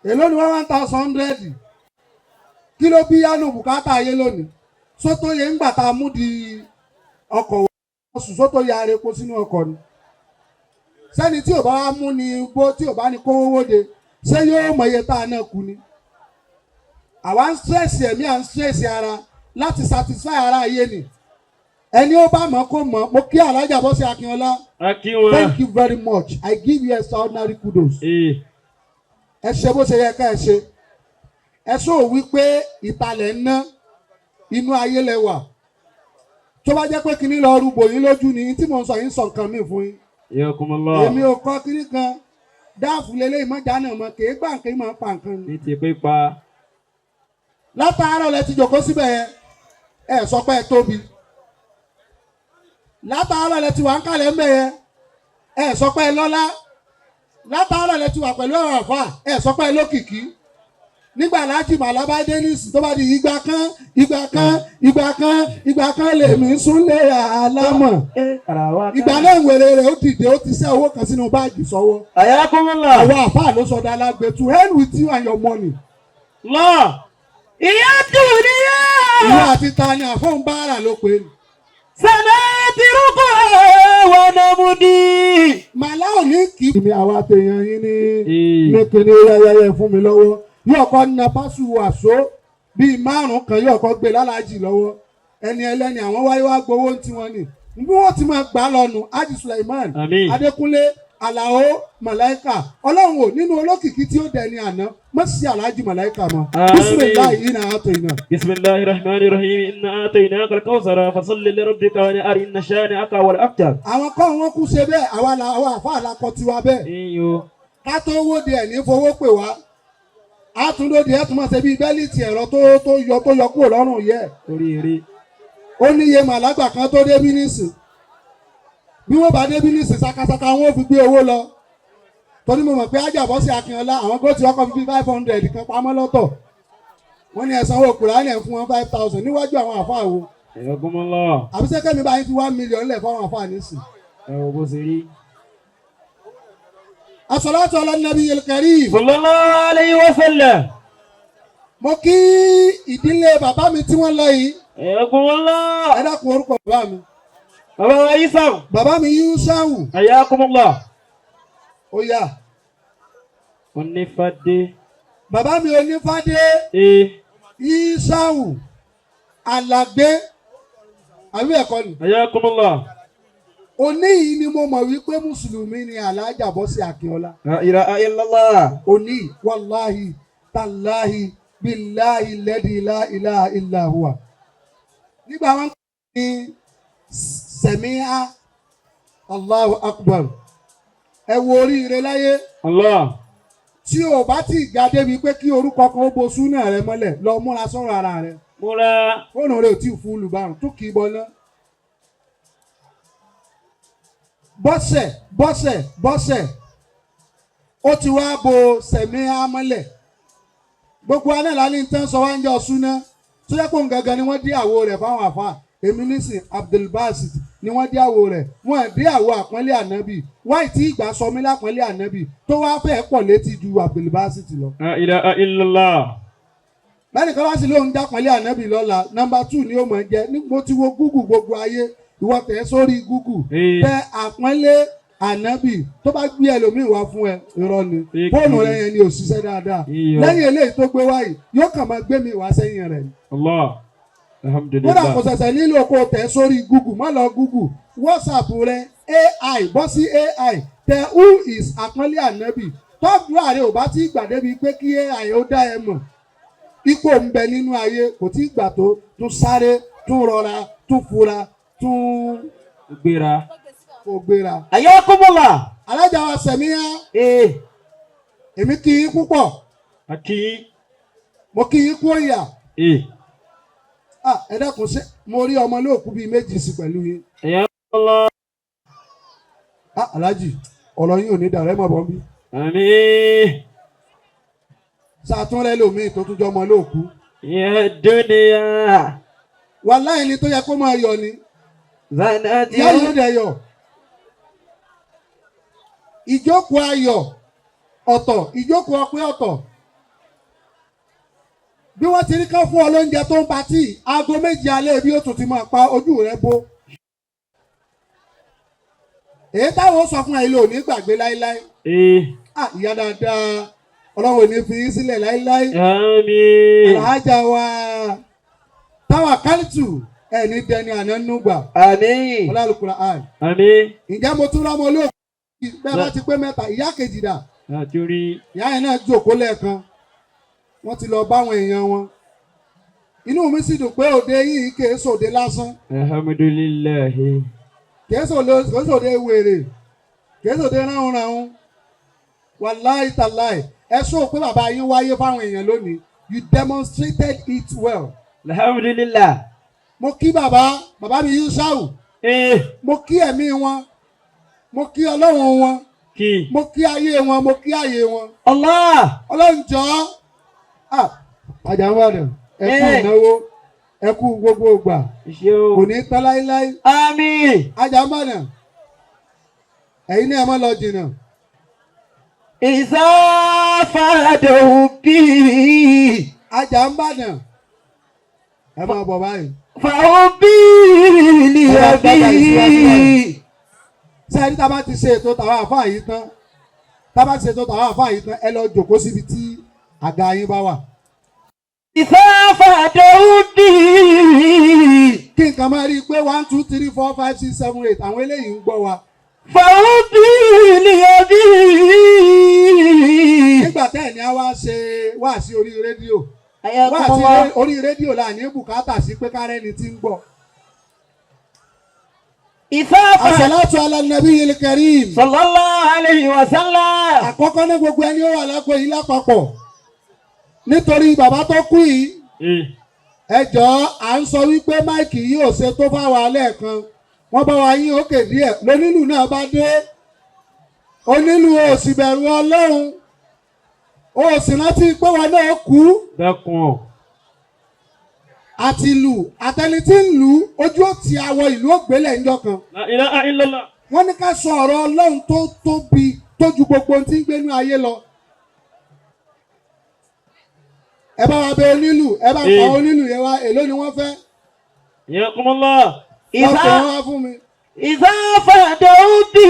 Èló ni 1,100? Kí ló bí yánú bùkátà ayé lónìí? Sótó yẹ ń gbà tá a mú di ọkọ̀ oṣù sótó ya ara epo sínú ọkọ̀ ni. Sẹ́ni tí ò bá wá mú ni bó tí ò bá ní kówó wóde, ṣé yóò mọ iye tá a náà kú ni? Àwa ń stress ẹ̀mí, à ń stress ara láti satisfy ara ayé ni. Ẹni ó bá mọ̀ kó mọ̀. Mo kí Alhaja Bọ́sẹ̀ Akínọlá. Thank you very much. I give you extraordinary kudos. Ẹ ṣe bó ṣe yẹ ká ẹ ṣe. Ẹ sọ wípé ìtàlẹ̀ ń ná inú ayé lẹ wà. Tó bá jẹ́ pé kinní lọ rúbò yín lójú ni tí mò ń sọ yín sọ nǹkan míì fún yín. Èmi ò kọ́ kinní kan dáàfù lélẹ́yìn mọ́jà náà mọ́ kèé gbà nǹkan mọ́ pa nǹkan ni. Ní ti pípa. Látàárọ̀ lẹ ti jòkó síbẹ̀ yẹn, ẹ sọ pé ẹ tóbi. Látàárọ̀ lẹ ti wà ń kalẹ̀ ń bẹ̀ yẹn, ẹ sọ pé ẹ lọ́lá. Látàárọ̀ lẹ ti wà pẹ̀lú ọ̀rọ̀ àfà, ẹ sọ pé ẹ lókìkí. Nígbà láti màlábá Dennis tó bá di ìgbà kan ìgbà kan ìgbà kan ìgbà kan lèmi súnlé àlámọ̀. Ìgbà náà wèrè rẹ̀ ó dìde ó ti sẹ́ owó kan sínú báàgì sọ́wọ́. Ayakumullah. Àwọn àfà ló sọ dá lágbè to hell with you and your money. Lọ. Ìyá dùnìyà. Ìwọ àti ta ni àfọ̀nbára ló pe. Sanatiruku wa namudi. Màlá ò ní kí. Èmi àwa tèèyàn yín ní ní kíni yẹ́yẹ́yẹ́ fún mi lọ́wọ́. Yóò kọ́ na pásù àṣọ bíi márùn-ún kan yóò kọ́ gbé lálàájì lọ́wọ́. Ẹni ẹlẹ́ni àwọn wáyé wá gbowó ń tiwọn ni. Bí wọ́n ti máa gbà lọ́nu, Haji Suleiman, Adékúnlé, Àlàó, Màláíkà. Ọlọ́run ò nínú olókìkí tí ó dẹni àná, mọ̀ sí Alhaji Màláíkà mọ́. Bismillahi inna atayna. Bismillahir Rahmanir Rahim inna ataynaka al-kawthara fasalli li rabbika wanhar inna shani'aka wal abtar. Àwọn kọ́ wọn kú ṣe bẹ́ẹ̀, àwa àfa àlàkọ tiwa bẹ́ẹ̀. Ká tó wóde ẹ̀ ní fowó pè wá. Àtúndóde ẹ̀ tún máa ṣe bíi bẹ́líìtì ẹ̀rọ tó yọ kúrò lọ́rùn yẹ. Ó níye màlágbà kan tó dé bínísì. Bí wọ́n bá dé bínísì sakasaka wọn ò fi gbé owó lọ. Torí mo mọ̀ pé Ajábọ́sí Akínọlá àwọn kó ti ọkọ̀ fi 500 kan pamọ́ lọ́tọ̀. Wọ́n ní ẹ̀sán owó Kùránì ẹ̀ fún wọn 5,000 níwájú àwọn àfáà wo. Àbí sẹ́kẹ̀mí báyìí fi 1 million lẹ̀ fáwọn àfáà nísìn. As-salatu ala nabiyil karim. Sallallahu alayhi wa sallam. Mo kí ìdílé bàbá mi tí wọ́n lọ yìí. Ẹ dákun orúkọ bàbá mi. Bàbá wa Yusau. Bàbá mi Yusau. Ayakumullah. Ó yá. Onífádé. Bàbá mi Onífádé. Yusau Alàgbé. Àbí ẹ̀kọ́ ni. Ayakumullah. Òní yìí ni mo mọ̀ wípé Mùsùlùmí ni Alhaja Bọ́sí Akínọlá. La ilaha illallah. Òní wàláhi tàláhi bíláhi lẹ́dí la ilaha illa huwa. Nígbà wọn ní sẹ̀míà Allahu Akbar. Ẹ wo oríire láyé. Allah. Tí o bá ti ga débi pé kí orúkọ kan ó bo súnà rẹ mọ́lẹ̀ lọ múra sọ̀rọ̀ ara rẹ. Múra. Fóònù rẹ ò tí ì fúlù bárùn tó kì í bọ náà. Bọ́sẹ̀ bọ́sẹ̀ bọ́sẹ̀ ó ti wá bo sẹ̀mí amọ́lẹ̀. Gbogbo aná lálẹ́ ní tán sọ wá ń jọ súná tó yẹ kó ń gangan ni wọ́n dí àwo rẹ̀ fáwọn àfa. Èmi nísìn Abdulbasit ni wọ́n dí àwo rẹ̀, wọ́n dí àwo àpọ́nlé ànábì. Wáì tí ìgbà sọ mí lápọ́nlé ànábì tó wá fẹ́ pọ̀ létí ju Abdulbasit lọ. La ilaha illallah. Bẹ́ẹ̀ni kọ́lá sí lóun dápọ́nlé ànábì lọ́la nọ́mbà 2 ni ó mọ̀ jẹ́. Mo ti wo Google gbogbo ayé, ìwọ tẹ̀ sórí Google tẹ àpọ́nlé ànábì tó bá gbé ẹlòmíì wá fún ẹ irọ́ ni. Fóònù rẹ yẹn ni ò ṣiṣẹ́ dáadáa. Lẹ́yìn eléyìí tó gbé wáyìí yóò kàn máa gbé mi wá sẹ́yìn rẹ̀. Allah. Alhamdulillah. Kódà kò ṣẹ̀ṣẹ̀ nílò kó tẹ̀ sórí Google, má lọ Google, WhatsApp rẹ AI bọ́ sí AI tẹ who is àpọ́nlé ànábì. Tọ́jú ààrẹ ò bá ti gbà débi pé kí AI ó dá ẹ mọ̀. Ipò ń bẹ nínú ayé kò tí gbà tó tún sáré tún rọra tún fura tún gbéra. Kò gbéra. Ayakumullah. Alájà wa Sẹ̀míyá. Èmi kì í púpọ̀. Mo kì í kú òyà. Ẹ dákun ṣe mo rí ọmọ lóòkú bíi méjì sí pẹ̀lú yín. Alájì ọ̀rọ̀ yín ò ní dàrẹ́ mọ̀ bọ́n bí. Àmín. Sàtúnrẹ́ lòmíì tó tún jọ ọmọ lóòkú. Yẹ dúnìyà. Wàláhì ẹni tó yẹ kó máa yọ ni. Ìyá yìí ó dẹ̀ yọ̀. Ìjókòó ayọ̀ ọ̀tọ̀, ìjókòó ọpẹ́ ọ̀tọ̀. Bí wọ́n ti rí kán fún ọ lóúnjẹ tó ń patí, aago 7 alẹ́ bí ó tún ti máa pa ojú rẹ bó. Èyí táwọn sọ fún ẹ ilé ò ní gbàgbé láéláé. Ah, ìyá dáadáa, Ọlọ́run ò ní fi yín sílẹ̀ láéláé. Àmín. Alhaja wa táwa kálítù ẹ̀ ní dẹni àná nùgbà. Àmín. Ọlọ́run àn. Àmín. Ǹjẹ́ mo tún rọ́mọ olóògùn bẹ́ẹ̀ bá ti pé mẹ́ta, ìyá kejì dà? Àtúrí. Ìyá yẹn náà jókòó lẹ́ẹ̀kan, wọ́n ti lọ báwọn èèyàn wọn. Inú mi sì dùn pé òde yìí kìí sòde lásán. Alhamdulillahi. Kìí sòde wèrè, kìí sòde ránhunrànhun. Wàláì tàláì, ẹ sọ pé bàbá yín wáyé fáwọn èèyàn lónìí. You demonstrated it well. Alhamdulillah. Mo kí bàbá bàbá mi Yusau, mo kí ẹ̀mí wọn, mo kí Ọlọ́run wọn, Kí. mo kí ayé wọn, mo kí ayé wọn. Allah. Ọlọ́run jọ̀ọ́, Àjàǹbàdàn, ẹ kú ìnáwó, ẹ kú gbogbo ìgbà, kò ní tán láíláí. Àmín. Àjàǹbàdàn, ẹ̀yin náà ẹ má lọ jìnnà. Ìsá fàdó bí. Àjàǹbàdàn, ẹ máa bọ̀ báyìí. Fàó bí lìyàbí. Sẹ́yìn tá a bá ti ṣe ètò tàwa àfáà yìí tán, tá a bá ti ṣe ètò tàwa àfáà yìí tán, ẹ lọ jòkó síbi tí àga yín bá wà. Ìsá fàdó bí. Kí nǹkan máa rí i pé 1 2 3 4 5 6 7 8 àwọn eléyìí ń gbọ́ wa. Fàó bí lìyàbí. Nígbà tẹ́ ẹ̀ ní a wá ṣe wá sí orí rédíò. Wá sí orí rédíò là ní bùkátà sí pé kárẹ́ni ti ń gbọ́. Ìsá fàdó. Àsàlátù ala nabiyil karim. Sallallahu alayhi wa sallam. Àkọ́kọ́ ní gbogbo ẹni ó wà lágbo yìí lápapọ̀. Nítorí bàbá tó kú yìí, ẹ jọ̀ọ́ à ń sọ wípé máìkì yìí ò ṣe tó fáwa lẹ́ẹ̀kan. Wọ́n bá wa yín òkè díẹ̀, lónílù náà bá dé. Onílù ò sì bẹ̀rù Ọlọ́run. Ó sì rántí pé wọn náà kú. Dákun. Àti lù àtẹni tí ń lù ojú ó ti awọ ìlú ògbélẹ̀ ńjọ́ kan. La ilaha illallah. Wọ́n ní ká sọ ọ̀rọ̀ Ọlọ́run tó tóbi tó ju gbogbo ohun tí ń gbénú ayé lọ. Ẹ bá wa bẹ onílù, ẹ bá pa onílù yẹn wá, èló ni wọ́n fẹ́? Yakumullah. Wọ́n pè wọ́n wá fún mi. Ìsá fàdó bí.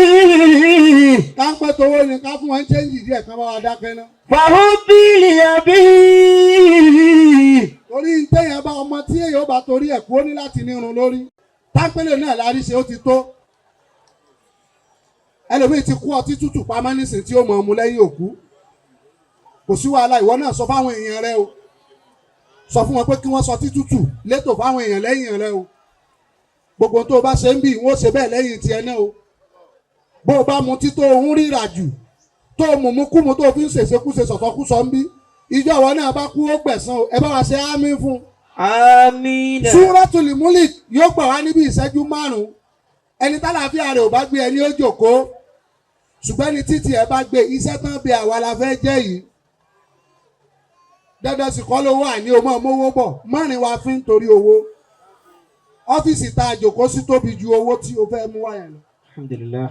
Ká ń pẹ́ towó ni ká fún wọn chẹ́ǹjì díẹ̀ kán bá wa dákẹ́ ná. Fàó bí lìyàbí. Torí téèyàn bá ọmọ tí èèyàn bá torí ẹ̀ kú ó ní láti nírun lórí. Tápẹ́lẹ̀ náà la rí ṣe ó ti tó. Ẹlòmíì ti kú ọtí tútù pamọ́ nísìnyí tí ó mọ̀ ọmú lẹ́yìn òkú. Kò sí wàhálà, ìwọ náà sọ fáwọn èèyàn rẹ o. Sọ fún wọn pé kí wọ́n sọ ọtí tútù létò fáwọn èèyàn lẹ́yìn rẹ o. Gbogbo tó o bá ṣe ń bì wọ́n ṣe bẹ́ẹ̀ lẹ́yìn tiẹ̀ náà o. Bó o bá mu tító òun ríra jù, tó o mùmú kú mu tó o fi ń ṣèṣekúṣe sọ̀tọ̀kúsọ ń bí. Ìjọ àwọn náà bá kú ó gbẹ̀san o, ẹ bá wa ṣe àmín fún un. Àmín. Súratul Mulk yóò gbà wá níbi ìṣẹ́jú 5. Ẹni tálàáfíà rẹ̀ ò bá gbé ẹni ó jókòó. Ṣùgbọ́n ẹni títí ẹ bá gbé iṣẹ́ tán bí àwa la fẹ́ jẹ́ yìí. Dandan sì kọ́ lówó àní o máa mówó bọ̀, mọ́rin wa fi ń torí owó. Ọ́fíìsì tá a jókòó sí tóbi ju owó tí o fẹ́ mú wá yẹn lọ. Alhamdulillah.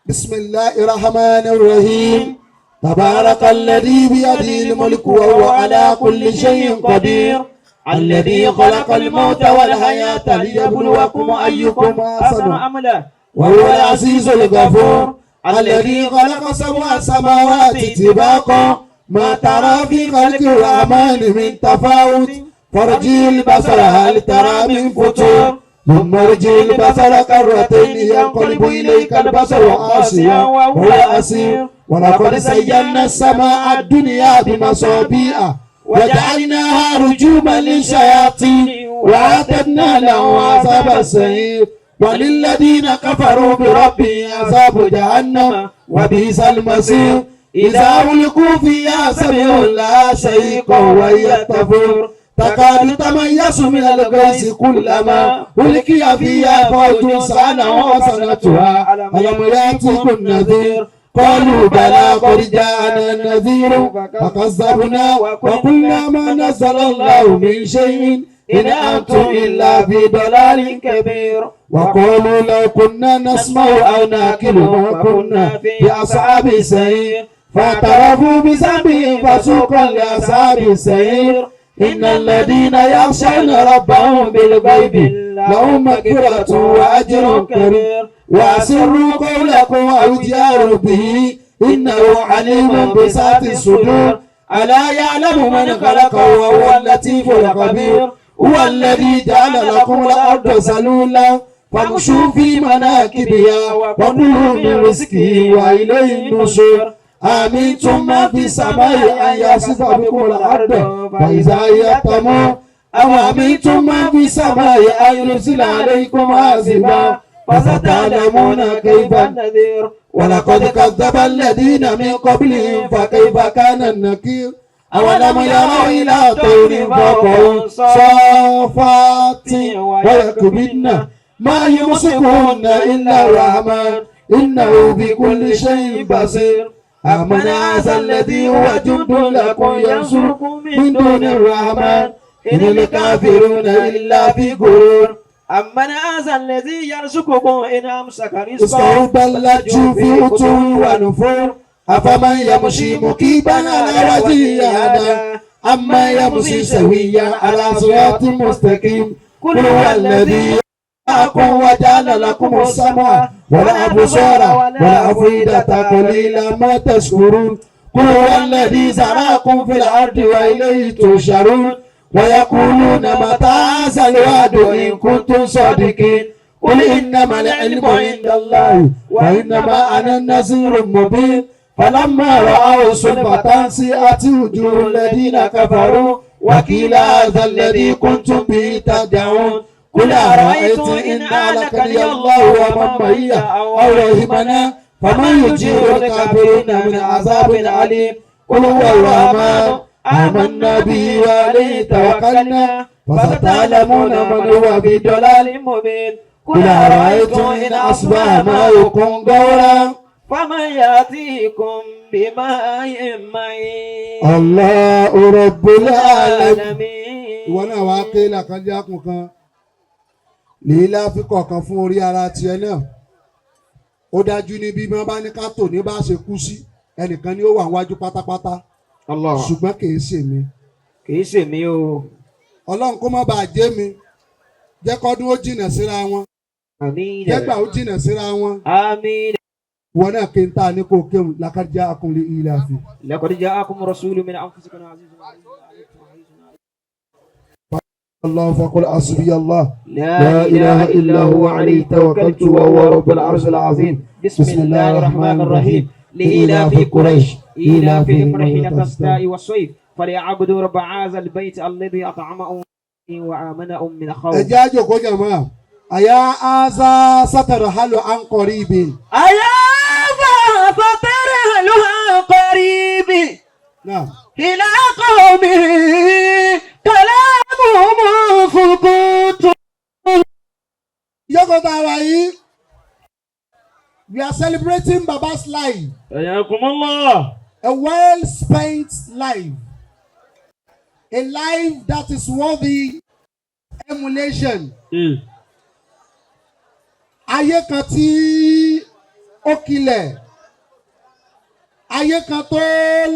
Bismillahir Rahmanir Rahim. Tabarakalladhi biyadihil mulku wa huwa ala kulli shay'in qadir. الذي خلق الموت والحياة ليبلوكم أيكم أحسن عملا وهو العزيز الغفور الذي خلق 7 سماوات طباقا ما ترى في خلق الرحمن من تفاوت فارجع البصر هل ترى من فطور ثم ارجع البصر كرتين ينقلب إليك البصر خاسئا وهو حسير ولقد زينا السماء الدنيا بمصابيح وجعلناها رجوما للشياطين وأعتدنا لهم عذاب السعير وللذين كفروا بربهم عذاب جهنم وبئس المصير إذا ألقوا فيها سمعوا لها شهيقا وهي تفور تكاد تميز من الغيظ كلما ألقي فيها فوج سألهم خزنتها ألم يأتكم نذير قالوا بلى قد جاءنا نذير فكذبنا وقلنا ما نزل الله من شيء إن أنتم إلا في ضلال كبير. وقالوا لو كنا نسمع أو نعقل ما كنا في أصحاب السعير. فاعترفوا بذنبهم فسوقا لأصحاب السعير. إن الذين يخشون ربهم بالغيب لهم مغفرة وأجر كبير. وأسروا قولكم أو اجهروا به إنه عليم بذات الصدور. ألا يعلم من خلق وهو اللطيف الخبير. هو الذي جعل لكم الأرض ذلولا فامشوا في مناكبها وكلوا من رزقه وإليه النشور. أأمنتم من في السماء أن يخسف بكم الأرض فإذا هي تمور. أو أمنتم من في السماء أن يرسل عليكم حاصبا فستعلمون كيف النذير. ولقد كذب الذين من قبلهم فكيف كان النكير. أولم يروا إلى طير فوقهم صافات ويكبدن ما يمسكهن إلا الرحمن إنه بكل شيء بصير. أمن هذا الذي هو جند لكم ينصركم من دون الرحمن إن الكافرون إلا في غرور. أمن هذا الذي يرزقكم إن أمسك رزقه رزقه بل لجوا في عتو ونفور. أفمن يمشي مكبا على وجهه أهدى أمن يمشي سويا على صراط مستقيم. قل هو الذي أنشأكم وجعل لكم السمع والأبصار والأفئدة قليلا ما تشكرون. قل هو الذي ذراكم في الأرض وإليه تحشرون. ويقولون متى هذا الوعد إن كنتم صادقين. قل إنما العلم عند الله وإنما أنا النذير المبين. فلما رأوا زلفة سيئت وجوه الذين كفروا وقيل هذا الذي كنتم به تدعون. قل أرأيتم إن أهلكني الله ومن معي أو رحمنا فمن يجير الكافرين من عذاب أليم. قل هو الرحمن آمنا به وعليه توكلنا فستعلمون من هو في ضلال مبين. قل أرأيتم إن أصبح ماؤكم غورا فمن يأتيكم بماء معين. الله رب العالمين. العالمين. Ìwọ náà wàá ké làkànjá kùn kan lílá fíkọ̀ kan fún orí ara tiẹ̀ náà. Ó dájú ní bí wọ́n bá ní ká tò ní bá ṣe kú sí, ẹnìkan ni ó wà wájú pátápátá. Allah. Ṣùgbọ́n kì í ṣe mi. Kì í ṣe mí o. Ọlọ́run kó má bàa jẹ́ mi, jẹ́ kọ́dún ó jìnà síra wọn. Àmín. Jẹ́gbà ó jìnà síra wọn. Àmín. Ìwọ náà kí n ta ní kó kéwòn làkàjá akùnlé ilé àfi. لقد جاءكم رسول من أنفسكم عزيز عليه ما عنتم حريص عليكم. الله فقل حسبي الله لا لا إله إلا هو عليه توكلت وهو رب العرش العظيم. بسم الله الرحمن الرحيم. لإيلاف قريش إيلافهم رحلة الشتاء والصيف فليعبدوا رب هذا البيت الذي أطعمهم وآمنهم من خوف. Ẹ jẹ́ àjòkó jàmá. أيا هذا سترحل عن قريب. أيا سترحل عن قريب نعم. إلى قوم كلامهم سكوت. Ìjókòó tá a wà yìí, we are celebrating Baba's life, حياكم الله. A well spent life, a life that is worthy emulation. Ayé kan tí ó kilẹ̀, ayé kan tó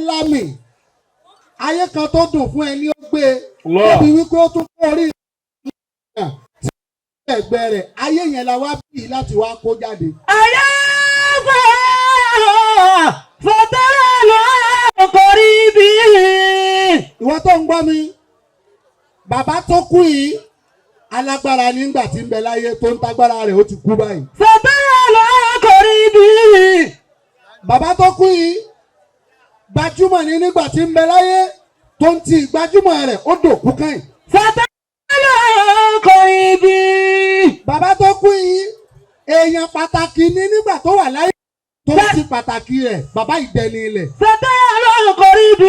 lámì, ayé kan tó dùn fún ẹni ó gbé e Allah. débi wípé ó tún kó orí ìrìnà tí ẹgbẹ́ rẹ̀. Ayé yẹn la wá bí láti wá kó jáde. أيا سترحل عن قريب. Ìwọ tó ń gbọ́ mi, bàbá tó kú yìí alágbára nígbà tí ń bẹ láyé, tó ń tagbára rẹ̀ ó ti kú báyìí. سترحل عن قريب. Bàbá tó kú yìí gbajúmọ̀ ní nígbà tí ń bẹ láyé, tó ń ti gbajúmọ̀ rẹ̀ ó dòkú kẹ́yìn. سترحل عن قريب. Bàbá tó kú yìí èèyàn pàtàkì ní nígbà tó wà láyé, tó ń ti pàtàkì rẹ̀ bàbá ìdẹni ilẹ̀. سترحل عن قريب.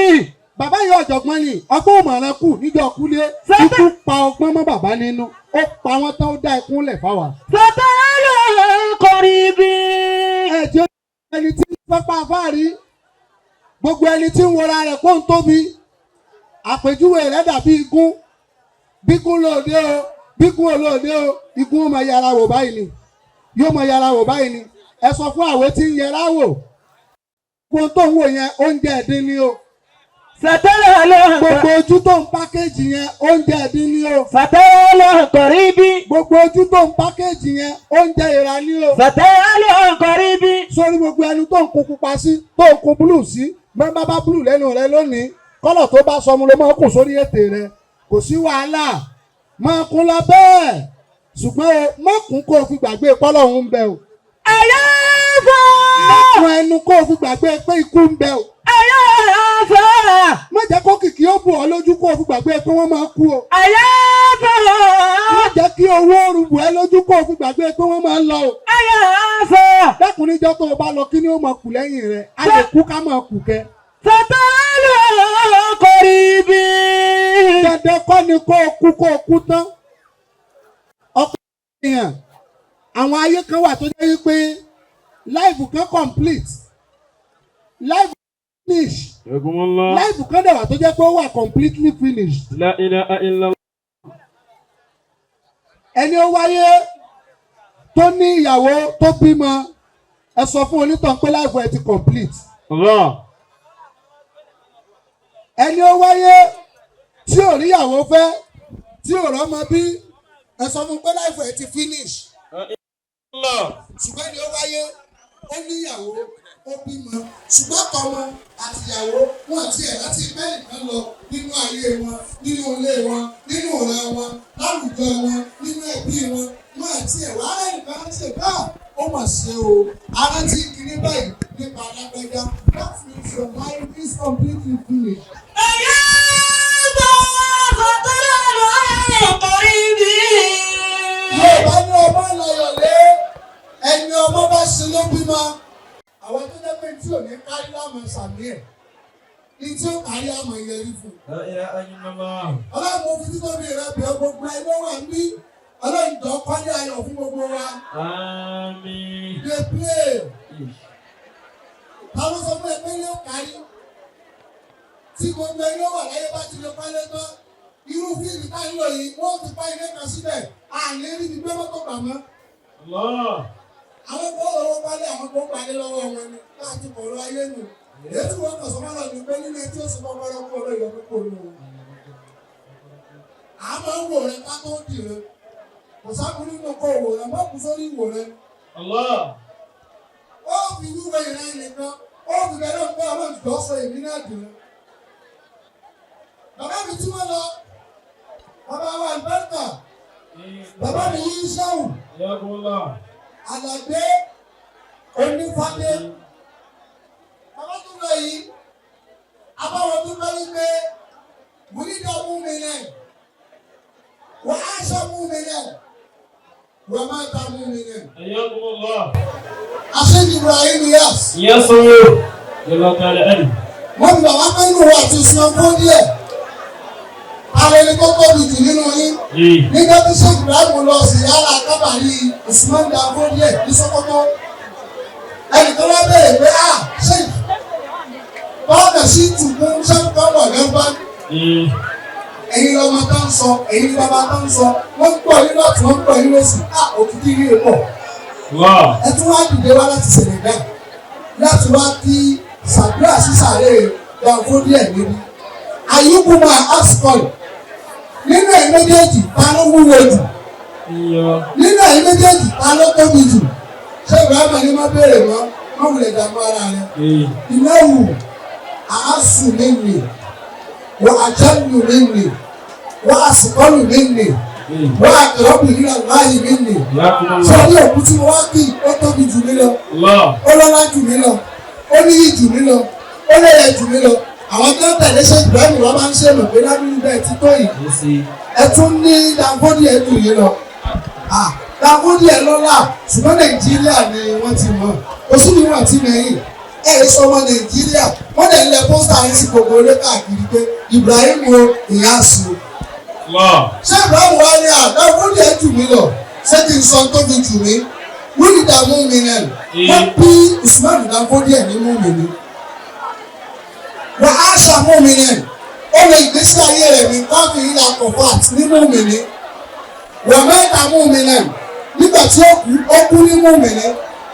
Bàbá yìí ọ̀jọ̀gbọ́n ni, ọgbọ́n òmọ̀ràn kù níjọ́ kúlé. Ikú pa ọgbọ́n mọ́ bàbá nínú, ó pa wọ́n tán, ó dá ẹkún lẹ̀ fáwa. سترحل عن قريب. Ẹ jẹ́ ẹni tí ń fẹ́pá afáàrí, gbogbo ẹni tí ń wọra rẹ̀ kó ń tóbi, àpèjúwe rẹ̀ dàbí igún. Bíkún lóde o, bíkún olóde o, ikún ó máa yára wò báyìí ni, yóò máa yára wò báyìí ni. Ẹ sọ fún àwẹ̀ tí ń yẹra wò, gbogbo tó ń wò yẹn oúnjẹ ẹ̀dín ni o. سترى له Gbogbo ojú tó ń pákéjì yẹn oúnjẹ ẹ̀dín ni o. سترى له قريبي Gbogbo ojú tó ń pákéjì yẹn oúnjẹ ìrà ni o. سترى له قريبي Sórí gbogbo ẹnu tó ń kun pupa sí, tó ń kun búlù sí, mẹ́mbà bá búlù lẹ́nu rẹ lónìí, kọ́lọ̀ tó bá sọmu ló máa kùn sórí ètè rẹ. Kò sí wàhálà, máa kún lọ bẹ́ẹ̀. Ṣùgbọ́n o, má kún kó o fi gbàgbé pọ́lọ̀ ń bẹ o. أيا Má kún ẹnu kó o fi gbàgbé pé ikú ń bẹ o. أيا Má jẹ́ kó kìkì ó bù ọ́ lójú kó o fi gbàgbé pé wọ́n máa kú o. أيا Má jẹ́ kí owó rúbù ẹ́ lójú kó o fi gbàgbé pé wọ́n máa ń lọ o. أيا Dákun níjọ́ tó o bá lọ kí ni ó máa kù lẹ́yìn rẹ̀? A lè kú ká máa kù kẹ́. سترى له قريبي Dandan kọ́ ni kó o kú kó o kú tán. Ọ̀pọ̀ èèyàn àwọn ayé kan wà tó jẹ́ wípé life kan complete, life finish, حياكم الله life kan dẹ̀ wà tó jẹ́ pé ó wà completely finished. لا إله إلا الله Ẹni ó wáyé tó ní ìyàwó tó bímọ, ẹ sọ fún onítàn pé life ẹ ti complete. الله Ẹni ó wáyé tí ò ríyàwó fẹ́, tí ò rọ́mọ bí, ẹ sọ fún pé life ẹ ti finish. الله Ṣùgbọ́n ẹni ó wáyé ó níyàwó ó bímọ, ṣùgbọ́n tọmọ àtìyàwó wọn àti ẹ̀ láti bẹ́ẹ̀ nìkan lọ nínú ayé wọn, nínú ilé wọn, nínú ọ̀rẹ́ wọn, láwùjọ wọn, nínú ẹbí wọn, wọn àti ẹ̀ wàá rẹ̀ nìkan ṣe bá ó mà ṣe o. Arántí kiri báyìí nípa alágbẹ́já. That means your life is completely finished. أيا سترى له قريبي Yorùbá ní ọmọ lọ́yọ̀lé, ẹni ọmọ bá ṣe ló bímọ. Àwọn tó jẹ́ pé tí ò ní kárí láàmú sàmì ẹ̀, ní tí ó kárí àmọ̀ ìyẹrí fún. لا إله إلا الله Ọlọ́run mo fi títóbi rẹ bẹ̀ ọ́, gbogbo ẹni ó wà ń bí. Ọlọ́run jọ kọ́lé ayọ̀ fún gbogbo wa. آمين Dey play. Táwọn sọ fún ẹ pé ilé ó kárí. Tí gbogbo ẹni ó wà láyé bá ti lè kọ́lé tán, irú fíìlì tá ń lò yìí, wọ́n ti pa ilé kan síbẹ̀. Àlè rí ni gbé mọ́tò gbà mọ́. الله Àwọn kò lọ́wọ́ balẹ̀, àwọn kò balẹ̀ lọ́wọ́ wọn ni láti kọ̀ọ̀rọ̀ ayé nù. Èyí tí wọ́n kàn sọ́mọ́ lọ ní pé nínú etí ó sì kọ́kọ́ lọ́kọ́ ọ̀rọ̀ ìyọ̀nù kò lò ó. À máa ń wò rẹ ká tó dì rẹ. Kò sábúrú nínú kó wò rẹ, mọ́ kú sórí ìwò rẹ. الله Ó fi wíwọ ìran nìkan, ó fi bẹ̀rẹ̀ pé ọlọ́run jọ sọ èmi náà dì rẹ. Bàbá mi tí wọ́n lọ, bàbá wa àlùbáríkà, bàbá mi yí sáwù, حياكم الله Àlàdé Onífádé. Bàbá tó lọ yìí, abáwọn tó lọ yìí pé wùlídà mú mi náà, wà á sọ mú mi náà, wà má ta mú mi náà. حياكم الله Àṣejù Ibrahim Yas. يصور الله تعالى عنه Wọ́n fi bàbá pé inú wa ti sun ọgbọ́n díẹ̀. Ara ẹni tó tóbi jù nínú yín. إيه Nígbà tí Sheikh Ibrahim lọ sí yàrá kábàárì Usman Danfodiyo ní Sokoto. Ẹnìkan wá bẹ̀rẹ̀ pé a Sheikh bọ́ọ̀dà sí tùkún sẹ́kọ̀ọ́ lẹ́gbà. إيه Ẹ̀yin lọ́mọ tó ń sọ, ẹ̀yin ní bàbá tó ń sọ, wọ́n ń gbọ́ yín lọ́tún, wọ́n ń gbọ́ yín lọ́sì, a òkìkí yìí pọ̀. الله Ẹ tún wá dìde wá láti Senegal láti wá kí sàdúrà sísàlẹ̀ Danfodiyo níbí. Ayúkúmọ̀ ascol nínú ẹ̀ méjèèjì ta ló wúwo jù? إيوه Nínú ẹ̀yin méjèèjì ta ló tóbi jù? Ṣé Ibrahim ní má béèrè mọ́? Má wulẹ̀ dààmú ara rẹ̀. إيه Ìnáwó àásù mi nì, wà àjẹ́lù mi nì, wà àsìkọ́lù mi nì, إيه wà àkàrọ̀bù nínú àláyé mi nì. حياكم Ṣé الله ní òkú tí mo wá kí ó tóbi jù mí lọ? الله Ó lọ́lá jù mí lọ, ó níyì jù mí lọ, ó lẹ́yẹ jù mí lọ. Àwọn tó ń tẹ̀lé ṣe Ibrahim wọ́n máa ń ṣèlò pé ládùúgbò bẹ́ẹ̀ ti tó yìí. يسي Ẹ tún ní Danfodiyo jù yín lọ. Ah, Danfodiyo lọ́lá, ṣùgbọ́n Nàìjíríà ni wọ́n ti mọ̀. Kò sí ní wọ́n ti mẹ́yìn. Ẹ ẹ sọ ọmọ Nàìjíríà, wọ́n dẹ̀ lẹ pósítà yín sí gbogbo orí káàkiri pé Ibrahim o Ìyáàsù o. الله Ṣé Ibrahim wá ní à Danfodiyo jù mí lọ? Ṣé kí n sọ tó fi jù mí? Wíìlì dààmú mi náà. Wọ́n bí Usman Danfodiyo ní mú mi ni. Wà á ṣàmú mi náà. Ó lè ìgbésí ayé rẹ̀ ní káfí ìlà kọ̀fàt ní mùmìnì. Wà mẹ́ta mùmìnà nígbà tí ó kú ó kú ní mùmìnì.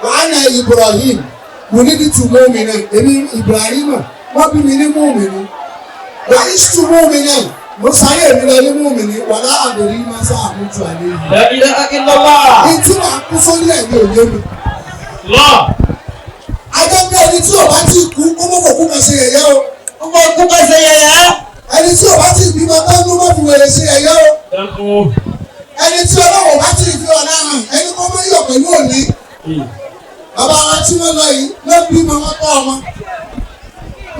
Wàhánà Ibrahim wùlídìtù mùmìnà èmi Ibrahim wọ́n bí mi ní mùmìnì. Wà ìṣtù mùmìnà mo sáyé mi lọ ní mùmìnì wàlá àdòrí máa sá àmójú àlẹ́ yìí. La ilaha illallah. Ní tí màá kú sórí ẹ̀ ní òye mi. Allah. Ajá pé ẹni tí ò bá ti kú kó mọ̀ kó kú kan ṣe yẹ̀yẹ́ o. Ọmọ kú kọ́ ṣe yẹ̀yẹ́. Ẹni tí ò bá ti bímọ bá ló mọ̀ fi wèrè ṣe yẹ̀yẹ́ o. Dákun. Ẹni tí Ọlọ́run bá ti fi ọ̀la hàn ẹni kó mọ̀ yọ̀ pẹ̀lú òní. Bàbá wa tí wọ́n lọ yìí ló bímọ wọ́n tọ́ ọmọ.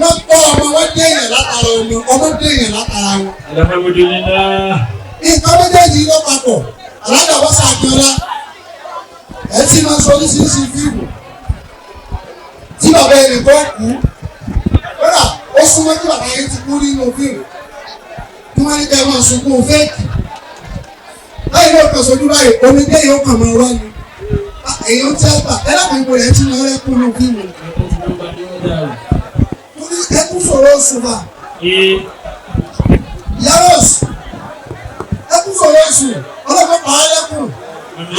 Wọ́n tọ́ ọmọ wọ́n dé èèyàn látara ọmọ ọmọ dé èèyàn látara wọn. Alhamdulillah. Nǹkan méjèèjì ló papọ̀. Alájà Bọ́sà Akínọlá ẹ ti máa sọ oríṣiríṣi fíìmù tí bàbá ẹnì kan kú kódà ó súnmọ́ tí bàbá yẹn ti kú nínú fíìmù tí wọ́n ní ká ẹ máa sunkún fẹ́ẹ̀kì láyé ló kàn sójú báyìí omi kéèyàn ó kàn máa rọ́ ni èèyàn tí a gbà ẹ lápò ipò rẹ̀ tí wọ́n rẹ́ kú nínú fíìmù torí ẹkún sọ̀rọ̀ oṣù bá yàrá ẹkún sọ̀rọ̀ oṣù ọlọ́pàá pa á lẹ́kùn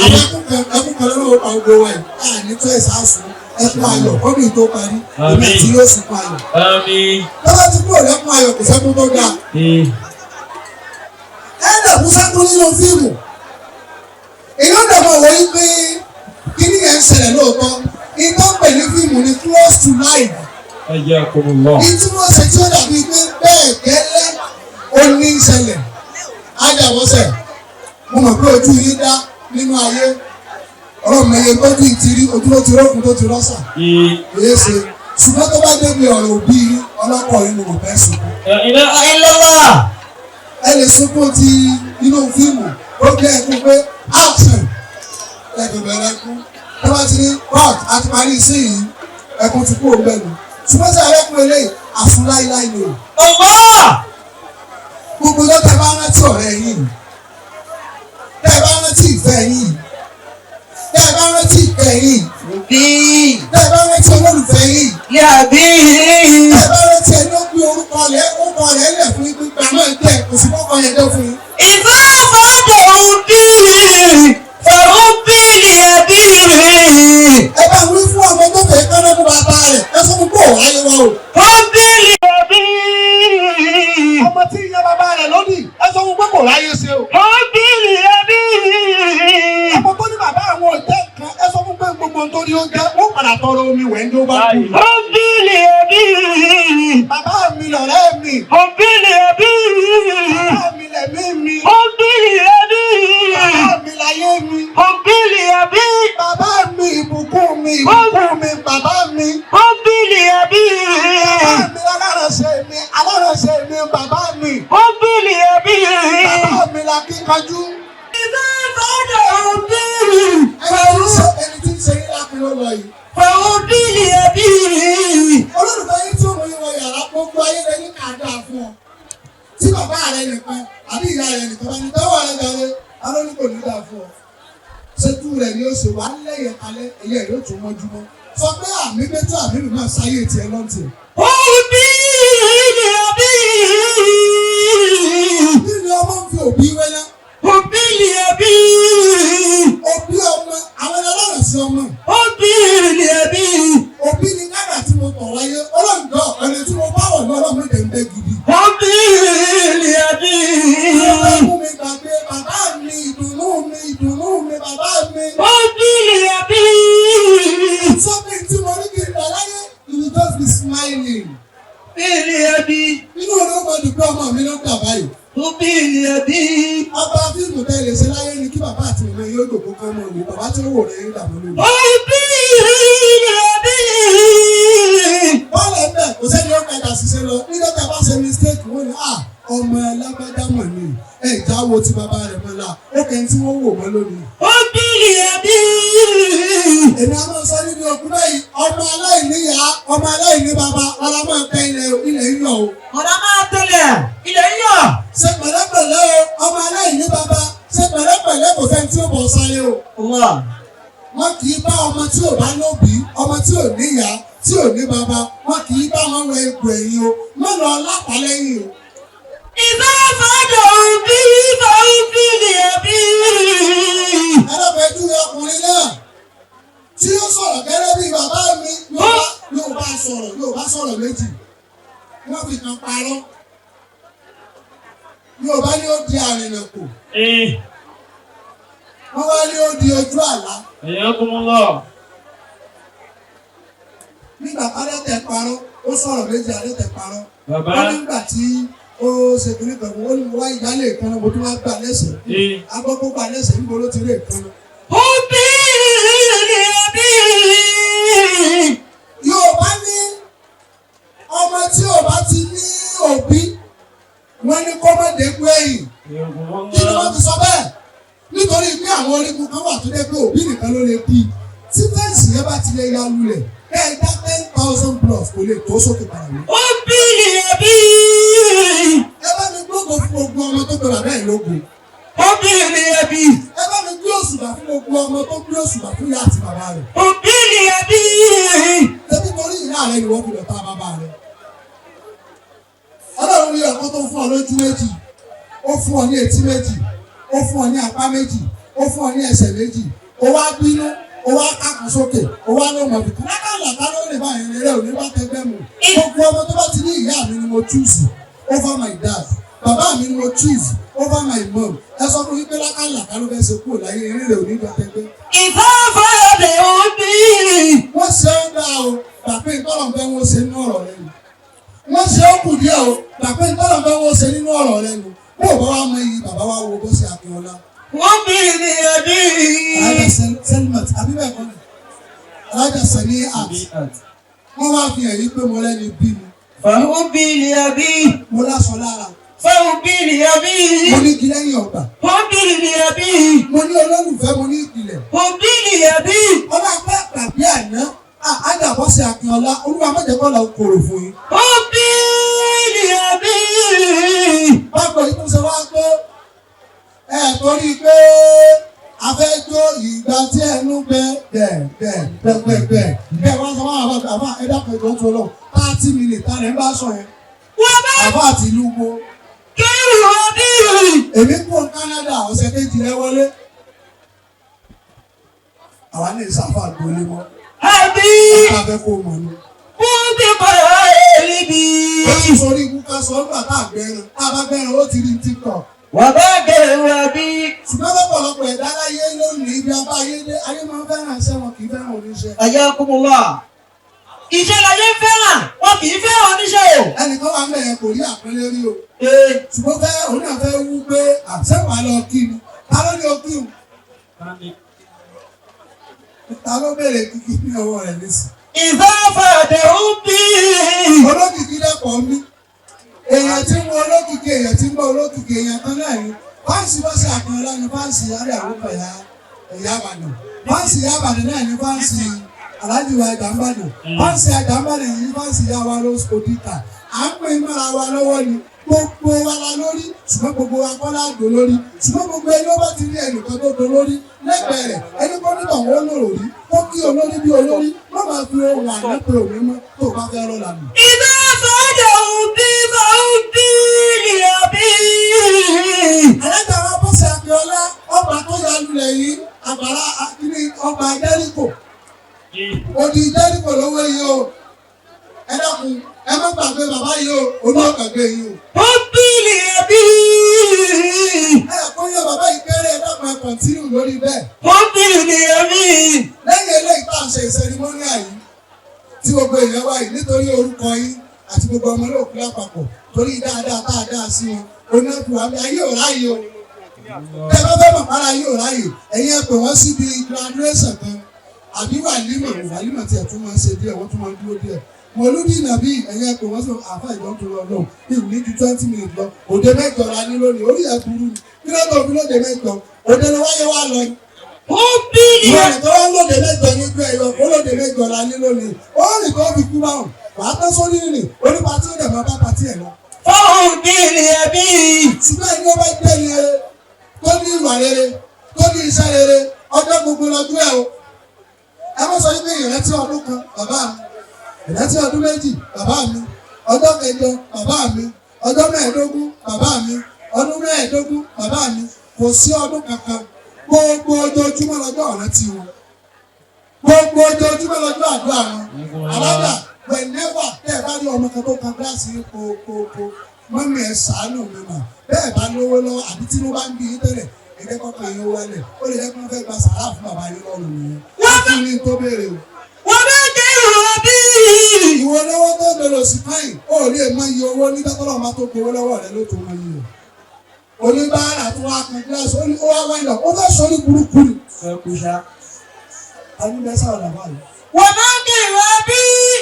àwọn ẹkún kan ẹkún kan lọ́wọ́ pa gbogbo wa yìí àní tó ẹ̀sà sùn ẹkún ayọ̀ kọ́bí tó parí èmi àti yóò sunkún ayọ̀ Àmín. lọ́wọ́ ti kúrò lẹ́kún ayọ̀ kò sẹ́kún tó dáa ẹ̀ẹ́dà kú sẹ́kún nínú fíìmù èyí ó dàbọ̀ wọ́n yí pé kíní yẹn ń ṣẹlẹ̀ lóòótọ́ iná pè ní fíìmù ní close to life Hayyakumullah. ní tí wọ́n ṣe tí ó dàbí pé bẹ́ẹ̀ gẹ́lẹ́ ó ní í ṣẹlẹ̀ ájàwọ́sẹ̀ mo mọ̀ pé ojú yín dá nínú ayé ọlọ́run ẹ̀yẹ tọ́jú ìtìrí ojú ló ti rọ́ọ̀kùn tó ti rọ́ṣà kìí ṣe ṣùgbọ́n tó bá débi ọ̀rọ̀ òbí yín ọlọ́kọ̀ yín mo mọ̀ fẹ́ sunkún. La ilaha illallah. Ẹ lè sunkún ti inú fíìmù ó jẹ́ ẹkún pé action ẹkún bẹ̀rẹ̀ ẹkún tó bá ti ní court àti parí sí yìí ẹkún ti kú òun bẹ́ẹ̀ ni ṣùgbọ́n tí ẹlẹ́kùn eléyìí àsùn láíláí ni o. Allah. Gbogbo ọjọ́ tẹ bá rántí ọ̀rẹ́ yín tẹ bá rántí ìfẹ́ yín tẹ bá rántí ìfẹ́ yín tẹ bá rántí olólùfẹ́ yín Yàbí. tẹ bá rántí ẹni ó gbé orúkọ rẹ̀ orúkọ rẹ̀ lẹ̀ fún yín pípa náà jẹ́ kò sí kọ́kọ́ yẹn jẹ́ fún yín. Ìfẹ́ fọ́dọ̀ òbí fọ̀rọ̀bí yàbí. Ẹ bá wí fún ọmọ tó fẹ́ kánná fún bàbá rẹ̀ ẹ sọ fún kó ayé wa o. Fọ̀rọ̀bí yàbí. Ọmọ tí ìyá bàbá rẹ̀ lónìí ẹ sọ fún pé kò ráyé ṣe o. Fọ̀rọ̀bí yàbí. Ọmọ tó ní bàbá àwọn ọ̀jẹ̀ kan ẹ sọ fún pé gbogbo nítorí ó jẹ́ wọ́n padà tọrọ omi wẹ̀ ń tó bá kú. Fọ̀rọ̀bí yàbí. Bàbá mi lọ̀rẹ́ mi. Fọ̀rọ̀bí yàbí. Bàbá mi lẹ̀mí mi. Fọ̀rọ̀bí yàbí. Bàbá mi láyé mi. Fọ̀rọ̀bí yàbí. Bàbá mi ìbùkún mi ìbùkún mi bàbá mi. Fọ̀rọ̀bí yàbí. Bàbá mi aláránṣẹ́ mi aláránṣẹ́ mi bàbá mi. Fọ̀rọ̀bí yàbí. Bàbá mi lakíkanjú. Ìfẹ́ fọ́dọ̀ òbí Ẹni tí ń ṣe yín lápin ló lọ yìí. fọ̀rọ̀bí yàbí. Olólùfẹ́ yín tí òun yín wọ yàrá gbogbo ayé rẹ ní kàdá fún ọ. Tí bàbá rẹ nìkan àbí ìyá rẹ nìkan bá ní tọ́wọ́ rẹ jàre, alóní kò ní dáa fún ọ. Ṣéjú rẹ̀ ni ó ṣe wà lẹ́yìn kalẹ̀ ẹ̀yẹ yóò tún mọ́júmọ́. Sọ pé àmì bẹ́tú àmì mi máa ṣayé tiẹ̀ lọ́ntì. Fọ̀rọ̀bí yàbí. Kí ni ọmọ ń fi òbí wẹ́lá? Òbí yàbí. Òbí ọmọ àwọn ọlọ́run sí ọmọ. Òbí yàbí. Òbí ni káàdà tí mo tọ̀ wáyé ọlọ́ǹdọ̀ ọ̀nà tí mo bá wọ̀ ní ọlọ́run èdè ń dé gidi. Òbí yàbí. Ọlọ́run mú mi gbàgbé bàbá mi ìdùnnú mi ìdùnnú mi bàbá mi. Òbí yàbí. Something tí mo ní kí n gbà láyé you will just be smiling. Òbí yàbí. Inú rẹ̀ ó máa dùn pé ọmọ mi ló ń dà báyìí. Òbí yàbí. Ọba fíìmù tẹ́ lè ṣe láyé ni kí bàbá àti màmá yóò dòkó kán mọ́ òní bàbá tí ó wò rẹ̀ ń dààmú lónìí. Òbí yàbí. Bọ́ọ̀lù ẹ̀ bẹ̀ kò sẹ́ni ó padà ṣiṣẹ́ lọ nígbà tá a bá ṣe mistake wọ́n ní à ọmọ ẹlẹ́gbẹ́dá mọ̀ ni ẹ̀ jáwo tí bàbá rẹ̀ mọ́ la ó kẹ́ tí wọ́n wò mọ́ lónìí. Òbí yàbí. Èmi a máa sọ nínú òkú báyìí ọmọ aláìníyá ọmọ aláìní bàbá ọlá máa tẹ ilẹ̀ ilẹ̀ ń yọ̀ o. Ọ̀nà máa tẹ̀lẹ̀ ilẹ̀ ń yọ̀. Ṣe pẹ̀lẹ́pẹ̀lẹ́ o ọmọ aláìní bàbá ṣe pẹ̀lẹ́pẹ̀lẹ́ kò sẹ́ni tí ó bọ̀ sáré o. Allah. Wọ́n kì í bá ọmọ tí ò bá lóbìí ọmọ tí ò níyá tí ò ní bàbá wọ́n kì í bá wọn wọ egbò ẹ̀yìn o má lọ lápá lẹ́yìn o. إذا فدعوا به فحبي لأبي. Ẹlọ́pẹ̀ẹ́jú ọkùnrin náà tí ó sọ̀rọ̀ gẹ́gẹ́ bí bàbá mi yóò bá sọ̀rọ̀, yóò bá sọ̀rọ̀ méjì, wọ́n fi kan parọ́. Yóò bá ní ó di àrìnàkò, wọ́n wá ní ó di ojú àlá. Hayyakumullah. Nígbà adẹ́tẹ̀ parọ́, ó sọ̀rọ̀ méjì, adẹ́tẹ̀ parọ́. Bàbá. Wọ́n nígbà tí ó ṣe kìnnì kan fún, ó ní mo wá ìyálé kan náà, mo tún wá gbà lẹ́sẹ̀. Agbọ́gbọ́ gbà lẹ́sẹ̀, níbo ló ti rí èkan náà. حبي لأبي. Yorùbá ní ọmọ tí ò bá ti ní òbí, wọ́n ní kó má dégbé ẹ̀yìn. Kí ni wọ́n fi sọ bẹ́ẹ̀? Nítorí pé àwọn orígun kan wà tó dé pé òbí nìkan ló lè bí. Tí fẹ́ǹsì yẹn bá ti lè ya lulẹ̀, kẹ́ ẹ dá 10,000 plus kò lè tó sókè padà mọ́. حبي لأبي. Ẹ bá mi gbógo fún gbogbo ọmọ tó gbé bàbá ẹ̀ lógo. حبي لأبي. Ẹ bá mi gbé òṣùbà fún gbogbo ọmọ tó gbé òṣùbà fún ìyá àti bàbá rẹ̀. حبي لأبي. Tẹ́bí torí ìyá rẹ̀ ni wọ́n fi lọ́ta bàbá rẹ̀. Ọlọ́run ní ọkọ tó fún ọ lójú méjì, ó fún ọ ní etí méjì, ó fún ọ ní apá méjì, ó fún ọ ní ẹsẹ̀ méjì, ó wá bínú, ó wá kákan sókè, ó wá ló mọ̀ bìkan. Lákàlàkà ló lè bá ìrìn rẹ̀ òní bá tẹgbẹ́ mu. Gbogbo ọmọ tó bá ti ní ìyá mi ni mo choose over my dad. Bàbá mi ni mo choose over my mom. Ẹ sọ fún mi pé lákàlàkà ló fẹ́ ṣe kúrò láyé, ìrìn rẹ̀ òní bá tẹgbẹ́. إذا فدعوا به. Wọ́n ṣe é dá o, gbàpé ìtọ́lọ̀ fẹ́ wọ́n ṣe nínú ọ̀rọ̀ rẹ nù. Wọ́n ṣe é kù díẹ̀ o, gbàpé ìtọ́lọ̀ fẹ́ wọ́n ṣe nínú ọ̀rọ̀ rẹ nù. Bó o bá wá mọ iyì bàbá wa wo bó ṣe Akínọlá. حبي لأبي. Alájà Selmat àbí bẹ́ẹ̀ kọ́ ni, Alájà Sani Art, wọ́n wá fi hàn yí pé mo rẹ́ni bí mi. فحبي لأبي. Mo láṣọ lára. فحبي لأبي. Mo ní igi lẹ́yìn ọgbà. حبي لأبي. Mo ní olólùfẹ́, mo ní ìpìlẹ̀. حبي لأبي. Ọlá pẹ́ tàbí àná, Alájà Bọ́sẹ̀ Akínọlá, Olúwa má jẹ́ kó lọ kòrò fún yín. حبي لأبي. Bákan yìí tó ṣe wá tó ẹ torí pé a fẹ́ jó ìgbà tí ẹnu gbẹ bẹ́ẹ̀ bẹ́ẹ̀ bẹ́ẹ̀ bẹ́ẹ̀ bẹ́ẹ̀ bẹ́ẹ̀ wọ́n sọ fún àwọn àbá ẹ dákun ìjọ tó lọ 30 minutes ta lẹ́ ń bá sọ yẹn. وما Àbá àti ìlú wo. غير أبي. Èmi kú Canada ọ̀sẹ̀ kejì rẹ wọlé. Àwa ní ìsáfà gbolé mọ́. أبي. Ká fẹ́ kó mọ̀ ni. حبي قلبي. Ó sì sọ orí ikú ká sọ nígbà tá a gbẹran. Tá a bá gbẹran ó ti rí TikTok. وما غير أبي. Ṣùgbọ́n lọ́pọ̀lọpọ̀ ẹ̀dá láyé lónìí, ibi abá ayé dé, ayé máa ń fẹ́ràn iṣẹ́, wọn kì í fẹ́ràn oníṣẹ́. حياكم الله. Iṣẹ́ láyé ń fẹ́ràn, wọn kì í fẹ́ràn oníṣẹ́ o. Ẹnìkan wà mẹ́ẹ̀ kò rí àpẹẹrẹ rí o. Ee, Ṣùgbọ́n fẹ́ òun náà fẹ́ wú pé àṣẹwà lọ kí ni. Ta ló ní o kí o? Ta ló béèrè kíkí ní ọwọ́ rẹ̀ nísìn? إذا فدعوا به. Olókìkí dẹ́pọ̀ mí. Èèyàn tí ń wo olókìkí, èèyàn tí ń gbọ́ olókìkí, èèyàn kan náà ni. Fans Bọ́sẹ̀ Akínọlá ni fans Ààrẹ Àwùkọ̀ ya ìyá Ìbàdàn. Fans ìyá Ìbàdàn náà ni fans Aláàjì wa Àjàmbàdàn. Fans Àjàmbàdàn ni fans ìyá wa Rose Odita. À ń pín mọ́ra wa lọ́wọ́ ni. Gbogbo wa la lórí, ṣùgbọ́n gbogbo wa kọ́ la dò lórí. Ṣùgbọ́n gbogbo ẹni ó bá ti rí ẹnìkan tó dò lórí lẹ́gbẹ̀ẹ́ rẹ̀, ẹni kó nígbà wọn lòrò rí, kó kí olórí bí olórí, má máa fi ohun àná pé òní mọ́ tó o bá fẹ́ rọ́ lànà. إذا فدعوا به فحبي لأبي. Alága wa Bọ́sẹ̀ Akínọlá, ọgbà tó ya lulẹ̀ yìí, àgbàrá akíní ọgbà Jẹ́ríkò. Odi Jẹ́ríkò lówó yìí o. Ẹ dákun, ẹ má gbàgbé bàbá yìí o, olúwa gbàgbé yìí o. حبي لأبي. Ẹ kó yẹ bàbá yìí kéré, ẹ dákun, ẹ continue lórí bẹ́ẹ̀. حبي لأبي. Lẹ́yìn eléyìí tá à ń ṣe ìsẹ̀rímọ́níà yìí tí gbogbo èèyàn wá yìí nítorí orúkọ yín àti gbogbo ọmọ olóòkú lápapọ̀ torí dáadáa tá a dáa sí wọn onáfi wà mí ayé ò ráyè o. Ẹ bá fẹ́ mọ̀ para ayé ò ráyè, ẹ̀yin ẹ pè wọ́n síbi graduation kan àbí wàlímọ̀. Wàlímọ̀ tiẹ̀ tún máa ń ṣe díẹ̀, wọ́n tún máa ń dúró díẹ̀. Mọ̀lúdì nàbí, ẹ̀yin ẹ pè wọ́n sí àfa ìjọ tó lọ lọ́hùn ní ju 20 minutes lọ. Òde mẹ́jọ la ní lónìí, orí ẹ̀ burú ni. Kí ló tó fi lóde mẹ́jọ? Òde ló wáyé wá lọ. حبي Ìwọ لأبي. nìkan wá lóde mẹ́jọ níjú ẹ̀yọ, ó lóde mẹ́jọ la ní lónìí. Ó rìn tó fi kú báwọn, wàá tán sórí rìn, onípa tí ó dẹ̀ máa bá patí ẹ̀ lọ. فحبي لأبي. Ṣùgbọ́n ẹni ó bá jẹ́ ni rere, tó ní ìwà rere, tó ní iṣẹ́ rere, ọjọ́ gbogbo lọ́jọ́ ẹ̀ o. Ẹ má sọ wípé ìrántí ọdún kan bàbá mi, ìrántí ọdún méjì bàbá mi, ọjọ́ kẹjọ bàbá mi, Ọjọ́ 15 bàbá mi, ọdún 15 bàbá mi, kò sí ọdún kankan. Gbogbo ojoojúmọ́ lọ́jọ́ ọ̀rẹ́ ti wọn. Gbogbo ojoojúmọ́ lọ́jọ́ àdúrà wọn. Alága whenever tẹ́ ẹ bá rí ọmọ kan tó kan gíláàsì yín kókókó, mọ́mí ẹ̀ ṣàánú mi mà. Bẹ́ẹ̀ bá lówó lọ́wọ́ àbí tí ló bá ń bí yín tẹ́lẹ̀, ẹ̀jẹ̀ kọ́kọ́ yín wálẹ̀. Ó lè jẹ́ kí wọ́n fẹ́ gba sàrà fún bàbá yín lọ́rùn nìyẹn. Wọ́n fún mi tó béèrè o. وما غير أبي Ìwọ lọ́wọ́ tó dọ̀lọ̀ sí káyìn, ó lè mọ iye owó nígbà tó lọ́wọ́ máa tó gbowó lọ́wọ́ rẹ ló tó mọ iye. Oníbàárà tó wá kan gíláàsì, ó ní ó wá wáyé lọ, ó fẹ́ sọ ní burúkú ni. Ẹ kú ṣá. Ẹni bẹ́ẹ̀ sọ̀rọ̀ làbá yìí. وما غير أبي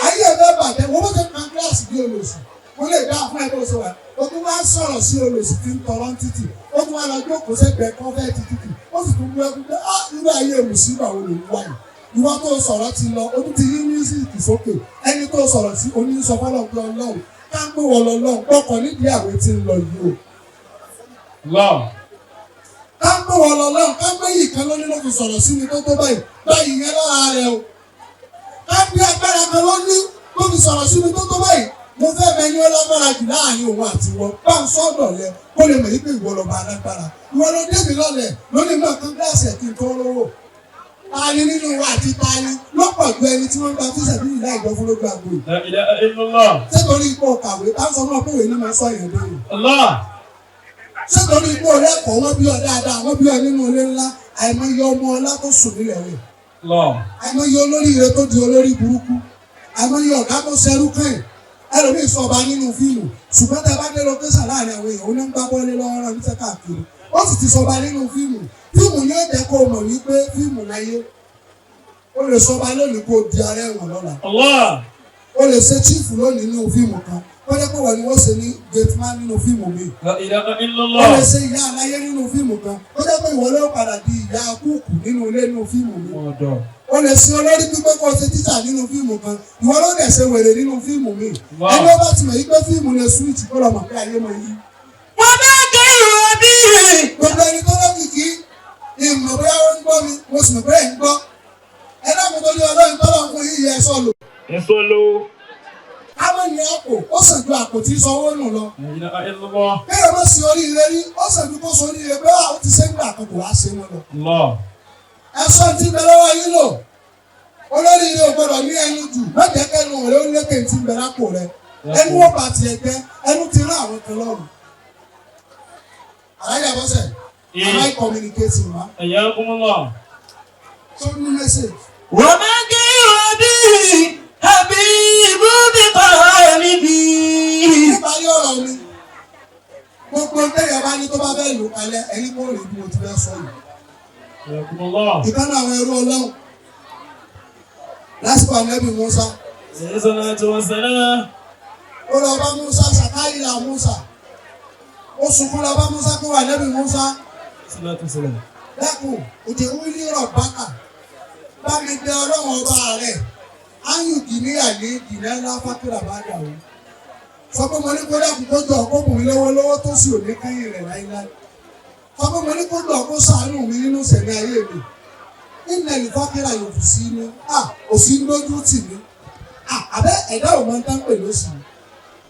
Ayé ẹ̀ fẹ́ bàjẹ́, wọ́n bó ṣe kan gíláàsì bí olóṣù. Mo lè dá fún ẹ bó ṣe wà. O tún wá sọ̀rọ̀ sí olóṣù tí ń tọrọ ń títì. Ó tún wá lọ jókòó sẹ́gbẹ̀ẹ́ kọ́fẹ́ẹ̀tì títì. Ó sì tún bú ẹkún pé á irú ayé mùsíbà wo ló ń wáyé. Ìwọ tó sọ̀rọ̀ ti lọ, o tún ti yí mísíkì sókè. Ẹni tó sọ̀rọ̀ sí onísọ fọlọ́ pé Ọlọ́run ká ń pè wọ́n lọ lọ́run gbọ́kàn nídìí àwẹ̀ tí ń lọ yìí o. Allah. Ká ń pè wọ́n lọ lọ́run ká ń pè yìí kan lóní ló fi sọ̀rọ̀ sí mi tó tó báyìí báyìí yẹn lára rẹ o. Ká ń pè agbára kan lóní ló fi sọ̀rọ̀ sí mi tó tó báyìí. Mo fẹ́ bẹ ní ó lágbára jù láàrin òun àti wọn. Bá ń sọ́dọ̀ lẹ kó lè mọ̀ wípé ìwọ lọ́ba alágbára. Ìwọ ló dé mi lọ́lẹ̀ lónìí mọ̀ kán gíláàsì ẹ̀ kí n tó rówó. Tani nínú wa àti tani ló pọ̀ ju ẹni tí wọ́n gba fíṣẹ̀ bí ìlà ìjọ fún lójú àgbo yìí. La ilaha illallah. Ṣé torí ipò kàwé tá ń sọ fún ọ pé ìwé náà máa sọ èèyàn lóyún? Allah. Ṣé torí ipò lẹ́kọ̀ọ́ wọ́n bí ọ dáadáa wọ́n bí ọ nínú ilé ńlá àìmọye ọmọ ọlá tó sùn nílẹ̀ rẹ̀ Allah. àìmọye olóríire tó di olórí burúkú àìmọye ọ̀gá tó ṣẹrú kẹ́yìn ẹlòmíì sọ ọba nínú fíìmù ṣùgbọ́n tá a bá dé lókẹ́sà láàrin àwọn èèyàn ó ní ń gbá bọ́ọ̀lì lọ́wọ́ rán níṣẹ́ káàkiri ó sì ti sọba nínú fíìmù fíìmù ní ó jẹ́ kó o mọ̀ wípé fíìmù láyé ó lè sọba lónìí kó o di ara ẹ̀wọ̀n lọ́la Allah. ó lè ṣe chíìfù lónìí nínú fíìmù kan kọ́jọ́ pé wọ́n ni wọ́n ṣe ní gateman nínú fíìmù míì La ilaha ó lè illallah. ṣe ìyá aláyé nínú fíìmù kan ó jẹ́ pé ìwọ ló padà di ìyá kúùkù nínú ilé nínú fíìmù mi Ọ̀dọ̀. ó lè ṣe olórí pípé kó o ṣe tíṣà nínú fíìmù kan ìwọ ló dẹ̀ ṣe wèrè nínú fíìmù mi Wow. ẹni ó bá ti mọ̀ yí pé fíìmù lè switch kó lọ mọ̀ pé ayé mọ̀ yí. وما غير أبي Gbogbo ẹni tó lókìkí ìmọ̀ bóyá ó ń gbọ́ mi mo sì mọ̀ bóyá ẹ̀ ń gbọ́ ẹ dákun torí Ọlọ́run tọ́lọ́ fún yíyẹ ẹ sọ lò Ìsọ̀lù. kámọ́ ní àpò ó sàn ju àpò tí sanwó nù lọ. La ilaha illallah. Kéèyàn má sí oríire rí ó sàn ju kó sọ oríire pé ó ti ṣe ń gbà kan kò wá ṣe wọn lọ. Allah. Ẹ̀sọ́ ti bẹ lọ́wọ́ yín lò olóríire ò gbọdọ̀ ní ẹnu jù lọ́jọ́ kẹnu rẹ ó lékè tí ń bẹ lápò rẹ ẹnu ó bá tiẹ̀ jẹ́ ẹnu ti rán àwọn kan lọ́rùn. Àlàyé àbọ̀sẹ̀ am I communicating ma? Hayyakumullah. Tó ní message. وما غير أبي حبيب بقالبي Níparí ọ̀rọ̀ mi, gbogbo téèyàn bá ní tó bá fẹ́ lò kalẹ̀ ẹni kò rí bí mo ti fẹ́ sọ yìí. Hayyakumullah. Ìkànnì àwọn ẹrú Ọlọ́run lásìkò ànábì Musa Alayhi salatu wa salam. ó lọ bá Musa sàkáyìlà Musa ó sunkún lọ bá Musa kó wà ànábì Musa Salatu wa salam. dákun òjò wílí rọ̀ bákà bá mi bẹ Ọlọ́run ọba rẹ̀ áyù gìníyà ní gìnà ńlá fákìrà bá dà o sọ pé mo ní kó dákun kó jọ kó bùn mí lọ́wọ́ lọ́wọ́ tó sì ò ní kẹ́yìn rẹ̀ láíláí sọ pé mo ní kó jọ kó ṣàánú mi nínú sẹ̀mí ayé mi ilẹ̀ ní fákìrà yòókù sí inú à òsì ń lójú tì mí à àbẹ́ ẹ̀dá ò máa ń tán pè lóṣù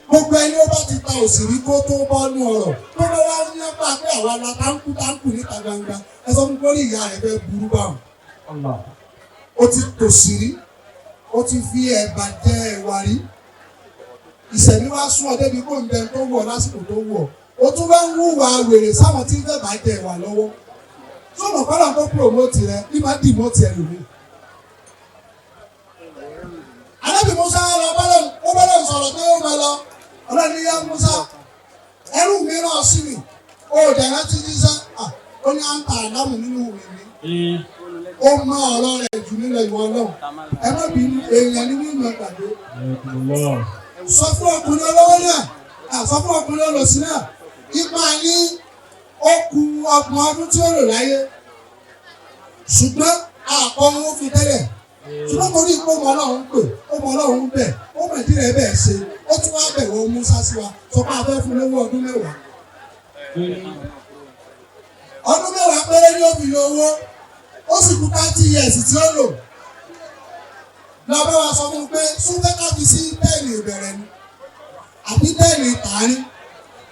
gbogbo ẹni ó bá ti ta òsì rí kó tó bọ́nú ọ̀rọ̀ tó bá wá ní ọgbà pé àwa la táǹkù táǹkù níta gbangba ẹ sọ fún kórìí ìyá rẹ fẹ́ burú báwọn Allah. ó ti tòṣì rí ó ti fi ẹ̀bà jẹ ẹ̀wà rí ìṣẹ̀mí wá sún ọ débi kó ń bẹ tó wọ̀ lásìkò tó wọ̀ ó tún bá ń wúwa wèrè sáwọn tí ń fẹ́ bá jẹ ẹ̀wà lọ́wọ́ tó mọ̀ kọ́lá tó promote rẹ bí máa dìmọ́tì ẹ lòmíì. Ànábì Musa lọ bọ́lọ̀ ó bọ́lọ̀ sọ̀rọ̀ pé ó máa lọ ọlọ́ni yá Musa ẹrú mi rán sí mi ó dẹ̀ rántí jíṣẹ́ ó ní à ń ta àlámù nínú mi ni ó mọ ọ̀rọ̀ rẹ̀ jù nílẹ̀ ìwọ Ọlọ́run ẹ má bínú èèyàn ní mímọ gbàgbé Hayyakumullah. sọ fún ọkùnrin olówó náà sọ fún ọkùnrin olòṣì náà ipa ní ó ku 30 ọdún tí ó lò láyé ṣùgbọ́n àpò owó fi tẹ́lẹ̀ ṣùgbọ́n mo rí ipò ọmọ Ọlọ́run pè ọmọ Ọlọ́run bẹ̀ ó mọ̀ ìdí rẹ̀ bẹ́ẹ̀ ṣe ó tún wá bẹ̀ wọ Musa sí wa sọ pé a fẹ́ fún lówó ọdún 10. Ọdún 10 péré ní òbí lo owó ó sì kú 30 years tí ó lò lọ bá wa sọ fún un pé súnfẹ́ ká fi sí tẹ́ẹ̀lì ìbẹ̀rẹ̀ ni àbí tẹ́ẹ̀lì tààrin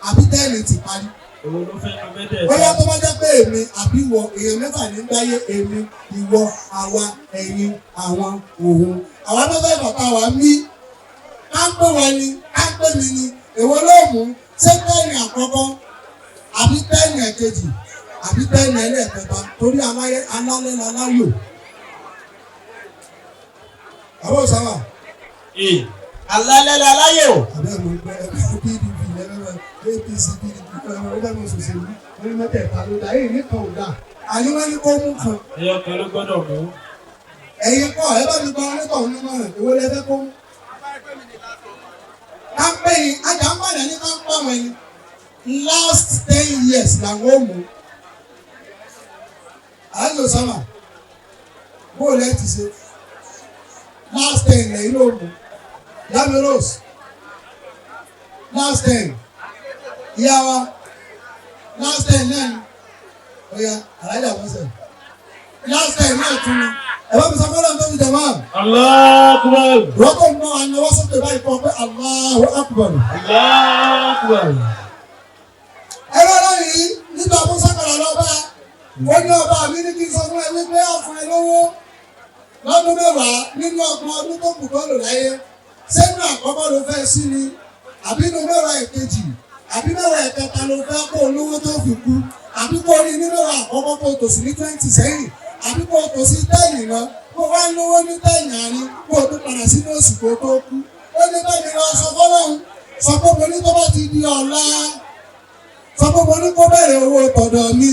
àbí 10 ti parí. Èwo ló fẹ́ nu mẹ́tẹ̀ẹ̀ta? Bóyá tó bá jẹ́ pé èmi àbí ìwọ, èèyàn mẹ́fà ní gbáyé: èmi, ìwọ, àwa, ẹ̀yin, àwọn, òun. Àwa mẹ́fẹ̀ẹ̀fà tá a wà ń bí, ká ń pè wọ́n ni, ká ń pè mí ni, èwo ló mú? Ṣé 10 àkọ́kọ́ àbí 10 ẹ̀kejì àbí 10 ẹlẹ́ẹ̀kẹta? Torí alálẹ́ aláyò. Àwọn sábà. Alálẹ́ láláyò. Àbẹ́ mo gbẹ́ PDP lẹ́gbẹ̀ẹ́ APC, PDP lẹ́gbẹ̀ẹ́ mo ṣòṣèlú orí mẹ́tẹ̀ẹ̀ta ló dá èyí nìkan ò dá, àní wọ́n ní kó mú kan. Ẹyọ kan ló gbọ́dọ̀ mú. Ẹ̀yin kọ́ ẹ bá mi gba onítọ̀hún nímọ̀ràn, èwo lẹ fẹ́ kó mú? Kámpẹ́yìn ajá ń bàdàn ní kámpẹ́ wọn ni last 10 years làwọn ò mú. Àlejò sábà, bóòlù ẹ ti ṣe last 10 lẹ́yìn ló mú. Yami Rose, last 10. Ìyá wa, last 10 náà ni. Oya, alájà wọ́n sẹ̀ last 10 náà tún ni. Ẹ bá mi sọ fọlọ́n tó fi jẹ̀ máa. Allahu Akbar. Rọ́tò ń bọ̀ wá ní wọ́n sókè báyìí kọ́ pé Allahu Akbar. Allahu Akbar. Ẹ̀rọ ọlọ́run yìí nígbà Musa padà lọ bá ó ní ọba mi ní kí n sọ fún ẹ wípé ọ̀fun ẹ lówó lọ́dún 10 nínú 30 ọdún tó kù tó lò láyé. Sẹ́nu àkọ́kọ́ ló fẹ́ sí ni, àbí inú 10 ẹ̀kejì, àbí 10 ẹ̀kẹta ló fẹ́ kó olówó tó fi kú, àbí kó rí ní 10 àkọ́kọ́ kó tòsí ní 20 sẹ́yìn, àbí kó tòsí 10 lọ kó wá lówó ní 10 àárín kó tó padà sínú oṣù kó tó kú? Ó ní bá mi lọ sọ fọlọ́hún, sọ pé mo ní tó bá ti di ọ̀la, sọ pé mo ní kó bẹ̀rẹ̀ owó tọ̀dọ̀ mi.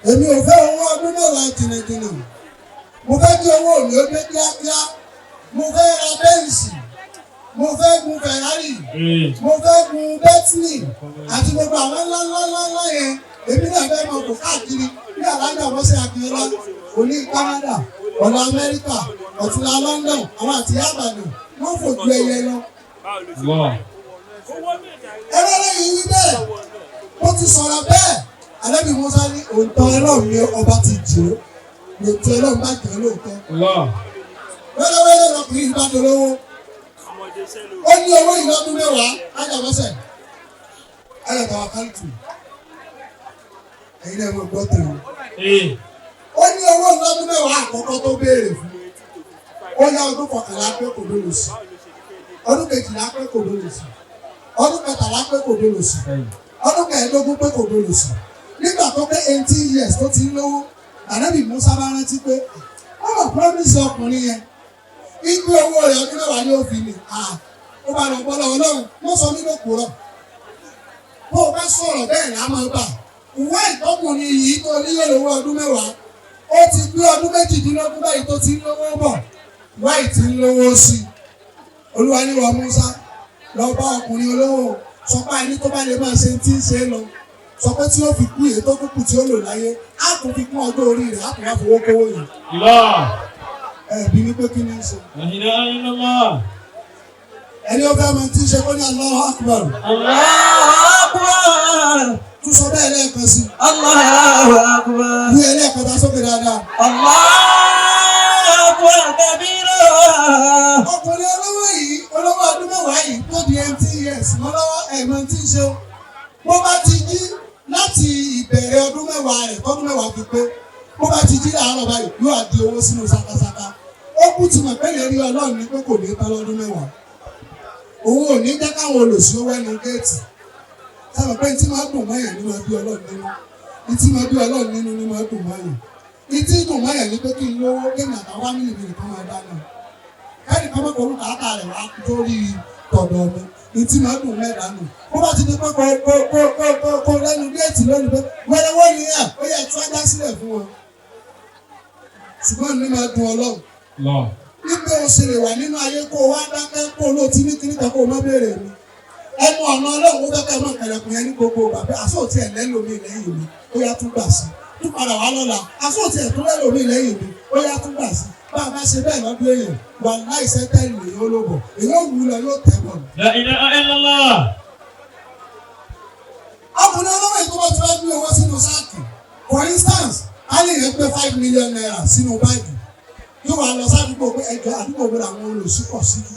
Èmi ò fẹ́ owó ọdún 10 jìnnìjìnnì, mo fẹ́ kí owó mi ó dé kíákíá. Mo fẹ́ ra Benz, mo fẹ́ gun Ferrari, mo fẹ́ gun Bentley àti gbogbo àwọn ńlá ńlá ńlá ńlá yẹn. Èmi náà fẹ́ máa kó káàkiri bí alájà bọ́sẹ̀ Akínọlá, òní Canada, ọ̀nà Amẹ́ríkà, ọ̀túnla London. Àwọn àti Yábàdàn wọ́n fò ju ẹyẹ lọ. Ẹ̀rọ lẹ́yìn wí bẹ́ẹ̀, ó ti sọ̀rọ̀ bẹ́ẹ̀. Ànábì Musa ní òǹtọ́ Ọlọ́run ní ọba ti jì ó, lòtọ́ Ọlọ́run bá jẹ́ lóòótọ́. Wẹ́lẹ́wẹ́lẹ́ lọkùnrin yìí bá dolówó. Ó ní owó ìlọ́dún 10 ájàbọ́sẹ̀ ájàtàwà kálítù. Ẹ̀yin náà mo gbọ́ tèmi. Ó ní owó ìlọ́dún 10 àkọ́kọ́ tó béèrè fún, ó yá ọdún 11 pé kò ló lò sí, ọdún 12 pé kò ló lò sí, ọdún 13 pé kò ló lò sí, ọdún 15 pé kò ló lò sí. Nígbà tó pé 18 years tó ti ń lówó, Ànábì Musa bá rántí pé wọ́n mọ̀ promise ọkùnrin yẹn ipe owó rẹ̀ ọdún 10 ní òfin ni. Ó bá lọ gbọ́dọ̀ Ọlọ́run, wọ́n sọ nínú òkúrọ̀, bó o bá sọ̀rọ̀ bẹ́ẹ̀ ni a máa gbà. Ìwé ìtọ́kùnrin yìí tó nílò lówó ọdún 10, ó ti gbé ọdún 18 báyìí tó ti ń lówó bọ̀, wáì tí ń lówó sí i. Olúwa ní wọ Musa lọ bá ọkùnrin olówó, sọ pé ẹni tó bá lè máa ṣe tí ń ṣe lọ, sọ pé tí ó fi kú èyí tó kúkú tí ó lò láyé, á tún fi kún ọjọ́ orí rẹ̀, á tún wá fowó kówó yìí. Ẹ bí ní pé kí ni ń ṣe? La ilaha illallah. Ẹni ó fẹ́ mọ tí ń ṣe kó ní Allahu Akbar. Allahu Akbar. Tún sọ bẹ́ẹ̀ lẹ́ẹ̀kan sí. Allahu Akbar. Ní ẹlẹ́ẹ̀kẹta sókè dáadáa. Allahu Akbar kabira. Ọkùnrin olówó yìí, olówó ọdún 10 yìí tó di 18 years lọ́wọ́, ẹ̀mọ́ tí ń ṣe o. Bó bá ti jí láti ìbẹ̀rẹ̀ ọdún 10 rẹ̀ tọ́dún 10 fi pé, bó bá ti jí láàárọ̀ báyìí, yóò á di owó sínú sakasaka. Ó kú ti mọ̀ pé lè rí Ọlọ́run ní pé kò ní tán lọ́dún 10. Òun ò ní jẹ́ káwọn olòṣì ó wẹ́nu géètì. Sábà pé tí máa dùn mọ́yàn ní máa bí Ọlọ́run nínú, ìtí máa bí Ọlọ́run nínú ní máa dùn mọ́yàn. Ìtí dùn mọ́yàn ní pé kí n lówó, kí n àtàwọn fámìlì mi nìkan máa dáná, kẹ́ni kan mọ́kànlú kàákà rẹ̀ wá torí tọ̀dọ̀ mi. Ìtí máa dùn mẹ́ta nù. Bó bá ti di pé kó kó kó kó kó kó lẹ́nu géètì lónìí pé wẹ́rẹ́wẹ́ ni ẹ̀ ó yẹ tí wọ́n dá sílẹ̀ fún wọn. Ṣùgbọ́n ní máa dùn Ọlọ́run nígbà ó ṣe lè wà nínú ayé kó o wá dákẹ́, kó o lóò ti ní kíní kan kó o má béèrè mi. Ẹnu ọ̀nà Ọlọ́run ó fẹ́ kẹ́ mọ̀ kẹlẹ̀kùn yẹn ní gbogbo bàbá àsóòtì ẹ̀ lẹ́lòmíì lẹ́yìn mi, ó yá tún gbà sí, tún padà wá lọ́la, àsóòtì ẹ̀ tún lẹ́lòmíì lẹ́yìn mi, ó yá tún gbà sí. Bá a bá ṣe bẹ́ẹ̀ lọ́dún èèyàn wà láìsẹ́ tẹ́lẹ̀ èèyàn ó lóbọ̀, èèyàn ò wù lọ, yóò tẹ̀ bọ̀. La ilaha illallah. Ọkùnrin olówó yìí tó bá ti fẹ́ gbé owó sínú sáàkì, for instance, a lè yẹn gbé ₦5 million sínú báàgì, yóò wá lọ sádùúgbò pé ẹjọ́ àdúgbò wo làwọn olùsípọ̀ sí jù,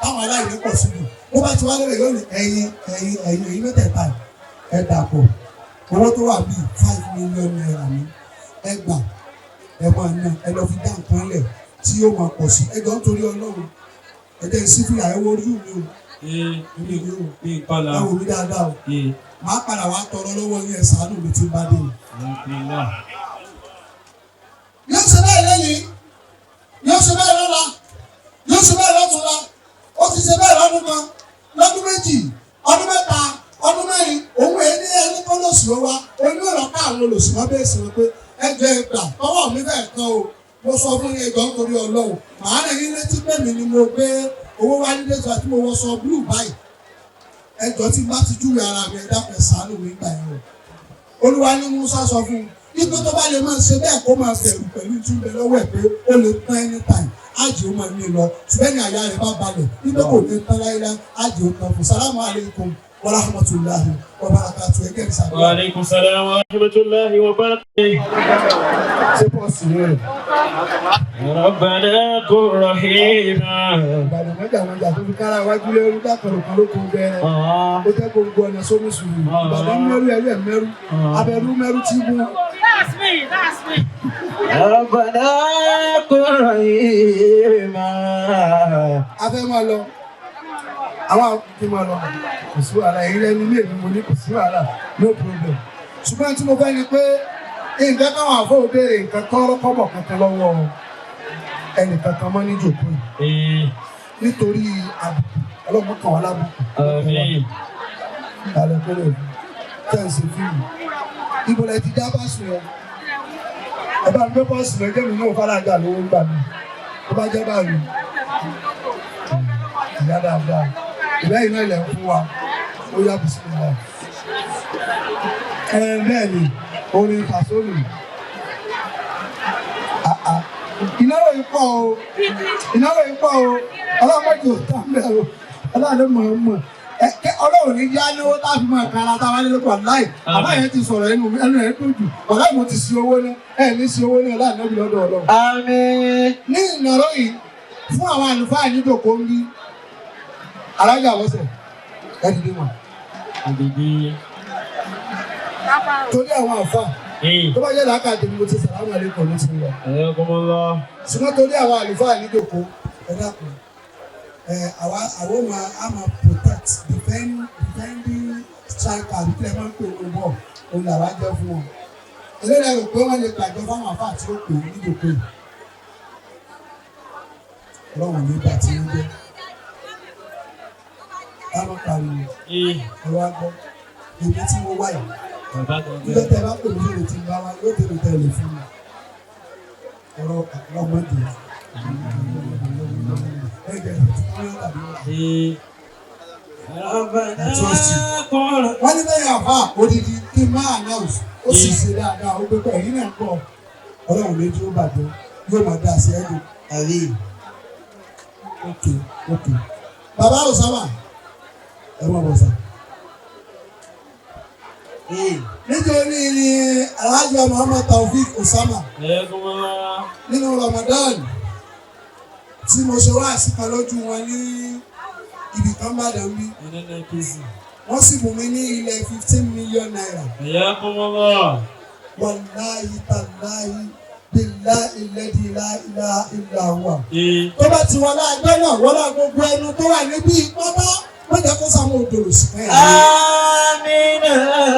Táwọn aláìní pọ̀ sí jù. Bó bá ti wá lórí yóò ní ẹ̀yin ẹ̀yin ẹ̀yin ẹ̀yin mẹ́tẹ̀ẹ̀ta ẹ̀ dàpọ̀. Owó tó wà bíi 5 million naira ní ẹ gbà, ẹ máa ná, ẹ lọ fi dá nǹkan lẹ̀ tí yóò máa pọ̀ sí. Ẹ jọ ń torí Ọlọ́run, ẹ jẹ́ sífìlà, ẹ wo orí mi o, èmi mi o, Bí kọ́lá. ẹ wò mí dáadáa o. Màá padà wá tọrọ lọ́wọ́ yín, ẹ ṣàánú mi tí ń bá dé o. Yóò ṣe bẹ́ẹ̀ lẹ́yìn, yóò ṣe bẹ́ẹ̀ lọ́la, yóò ṣe bẹ́ẹ̀ lọ́túnla. Ó ti ṣe bẹ́ẹ̀ lọ́dún kan, lọ́dún 2, ọdún 3, ọdún 4. Òun èyí ní ẹni kọ́ lòsì ó wá onírọ̀ ká àwọn olòsì wọn bẹ́ẹ̀ sì wọn pé ẹjọ́ ẹ gbà tọwọ́ mi bẹ́ẹ̀ kan o. Mo sọ fún yín, ẹjọ́ nítorí Ọlọ́run, màá rìn yín létí pé mi ni mo gbé owó wá nílé tó àti mo wọ sọ blue báyìí. Ẹjọ́ tí n bá ti júwe ara mi, ẹ dákun, ẹ ṣàánú mi gbà yẹn o. Olúwa ní Musa sọ fún un nígbà tó bá lè máa ṣe bẹ́ẹ̀, kó máa bẹ̀rù pẹ̀lú tí ń bẹ lọ́wọ́ ẹ̀ pé ó lè tán anytime, ájì ó máa ní lọ. Ṣùgbọ́n ní àyà rẹ̀ bá balẹ̀ nígbà kò ní tán láíláí, ájì ó tán fún. Salamu alaykum wa rahmatulahi wa barakatu. Ẹgẹ́ ìsàlẹ̀. Wa alaikum salam wa rahmatullahi wa barakatuh. Ṣé pọ́ọ̀sì rẹ̀? Rabbana kun rahima. Ìbàdàn mọ́jà mọ́jà tó fi kára wájú lẹ́rú dákọ̀rọ̀ kan ló kún bẹ́ẹ̀. Ó jẹ́ gbogbo ọ̀nà sómi sùúrù. Ìbàdàn mẹ́rù, ẹrú ẹ̀ mẹ́rù, abẹ́rú mẹ́rù tí mú. That's me, that's me. Rabbana kun rahima. A fẹ́ máa lọ, àwọn àti máa lọ, kò sí wàhálà. Èyí lẹ́nu ilé mi, mo ní kò sí wàhálà, no problem. Ṣùgbọ́n tí mo fẹ́ ni pé nǹkan káwọn àfọwọ́ béèrè nǹkan kọ́rọ́ kọ́bọ̀ kankan lọ́wọ́ ẹnì kankan mọ́ ní jòkó yìí nítorí àbùkù ọlọ́mọ kan wà lábùkù. Àmín. Alẹ́ kọ́lẹ̀ tẹ̀sí fíìmù ibo lẹ ti já bá sùn yẹn? Ẹ bá ń gbé bọ́ọ̀sì lọ, jẹ́mi náà fàlàjà lówó ń gbà mí tó bá jẹ́ báyìí. Ìyá dáadáa, ìbẹ́ iná ilẹ̀ ń fún wa, ó yá, bisimilá. Ẹ bẹ́ẹ̀ ni orin fàṣọ́lù ìnáwó yìí pọ̀ o, ìnáwó yìí pọ̀ o. Ọlọ́mọdé ò tán bẹ́ẹ̀ o. Ọlọ́run mọ̀ ọ́n mọ̀ ẹ kẹ́. Ọlọ́run ní yá lówó tá a fi máa kára tá a wá nílé pọ̀ láì. Àbá yẹn ti sọ̀rọ̀, ẹnu ẹnu ẹ̀ dùn jù. Ọ̀la mo ti si owó náà, ẹ ní si owó náà láì nábì lọ́dọ̀ Ọlọ́run. Àmín. Ní ìnáró yìí fún àwọn àlùfáà níjòkó ń bí alájà wọ́sẹ̀ ẹ dìde mọ̀. Àdìdí. Torí àwọn àfáà tó bá yẹ làákà tèmi, mo ti sàlámù alaykum ló ti lọ. Ayakumullah. Ṣùgbọ́n torí àwọn àlùfáà níjòkó, ẹ dákun, ẹ àwa àwọn máa a máa protect, defend, defending striker àbí kílẹ̀ máa ń pè ní bọ́ọ̀ òun làwa jẹ́ fún wọn. Eléyìí rò pé wọ́n lè gbàgbọ́ fáwọn àfáà tí ó pè é níjòkó yìí. Ọlọ́run ní ìgbà tí ń jẹ́ káwọn pariwo. Ẹ wá gbọ́ èmi tí mo wáyé. Bàbá gangan. Nígbà tẹ bá pè mí lórí tí ń bá wa yóò tẹ̀lé tẹ̀lé fún mi ọ̀rọ̀ ọmọdé ẹ̀jẹ̀ tí wọ́n yóò tàbí wọ́n. Rabbana Trust you. kun. Wọ́n ní bẹ́ẹ̀ àfa odidi kí n máa announce, ó sì ṣe dáadáa, ó gbé pẹ́ ẹ̀yìn náà ń bọ̀. Ọlọ́run lójú ó bàjẹ́, yóò máa dá sí ẹ̀dùn. Àmín. Ok, bàbá Osama, ẹ mọ̀ bọ̀ sà. Nítorí ni Alhaji Muhammad Taofik Osama Ayakumullah. nínú Ramadan tí mo ṣe wá àsìkò lójú wọn ní ibì kan bá dàn bí, NNPC. wọ́n sì bùn mí ní ilẹ̀ ₦15 million. Ayakumullah. Wàláyé tàláyé bíláì lẹ́dí láìlá ìlà wà. Ee. Tó bá ti wọlé ẹgbẹ́ náà, wọlé gbogbo ẹnu tó wà níbí pátá, wọ́n jẹ́ kó sàmú òdòdó sí fẹ́ yẹn. Àmín.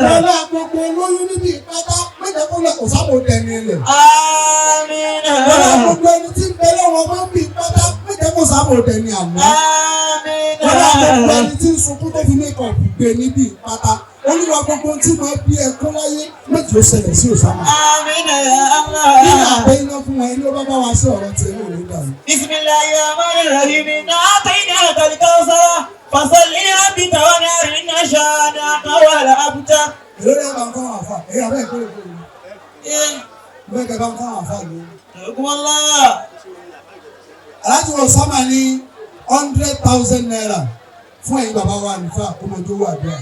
Wọlé gbogbo olóyún níbí pátá, wọ́n jẹ́ kó lọ kó sàmú òdẹni ilẹ̀. Àmín. Wọlé gbogbo ẹni tí ń bẹ lọ́wọ́ máa ń bí pátá, wọ́n jẹ́ kó sàmú òdẹni àná. Àmín. Wọlé gbogbo ẹni tí ń sunkún tó fi mékọ̀pù gbé níbí pátá, olúwa, gbogbo tí máa bí ẹkún láyé méjì ó ṣẹlẹ̀ sí Òsàmà. Àmín ya Allah. Nínú àpẹ iná fún wọn, ẹni ó bá bá wa sí ọ̀rọ̀ tiẹ̀ náà ló dàrú. بسم الله الرحمن الرحيم. إنا أعطيناك الكوثر فصل لربك وانحر إن شانئك هو الأبتر. Èló ní àbá ń fáwọn àfà èyí àbẹ́ ìkórè kórè bẹ́ẹ̀ kẹ́ bá ń fáwọn àfà ló. حكم الله. Aláàjì wọn sábà ní ₦100,000 fún ẹ̀yin bàbá wa àlùfáà kọ́mọdé wà bẹ́ẹ̀.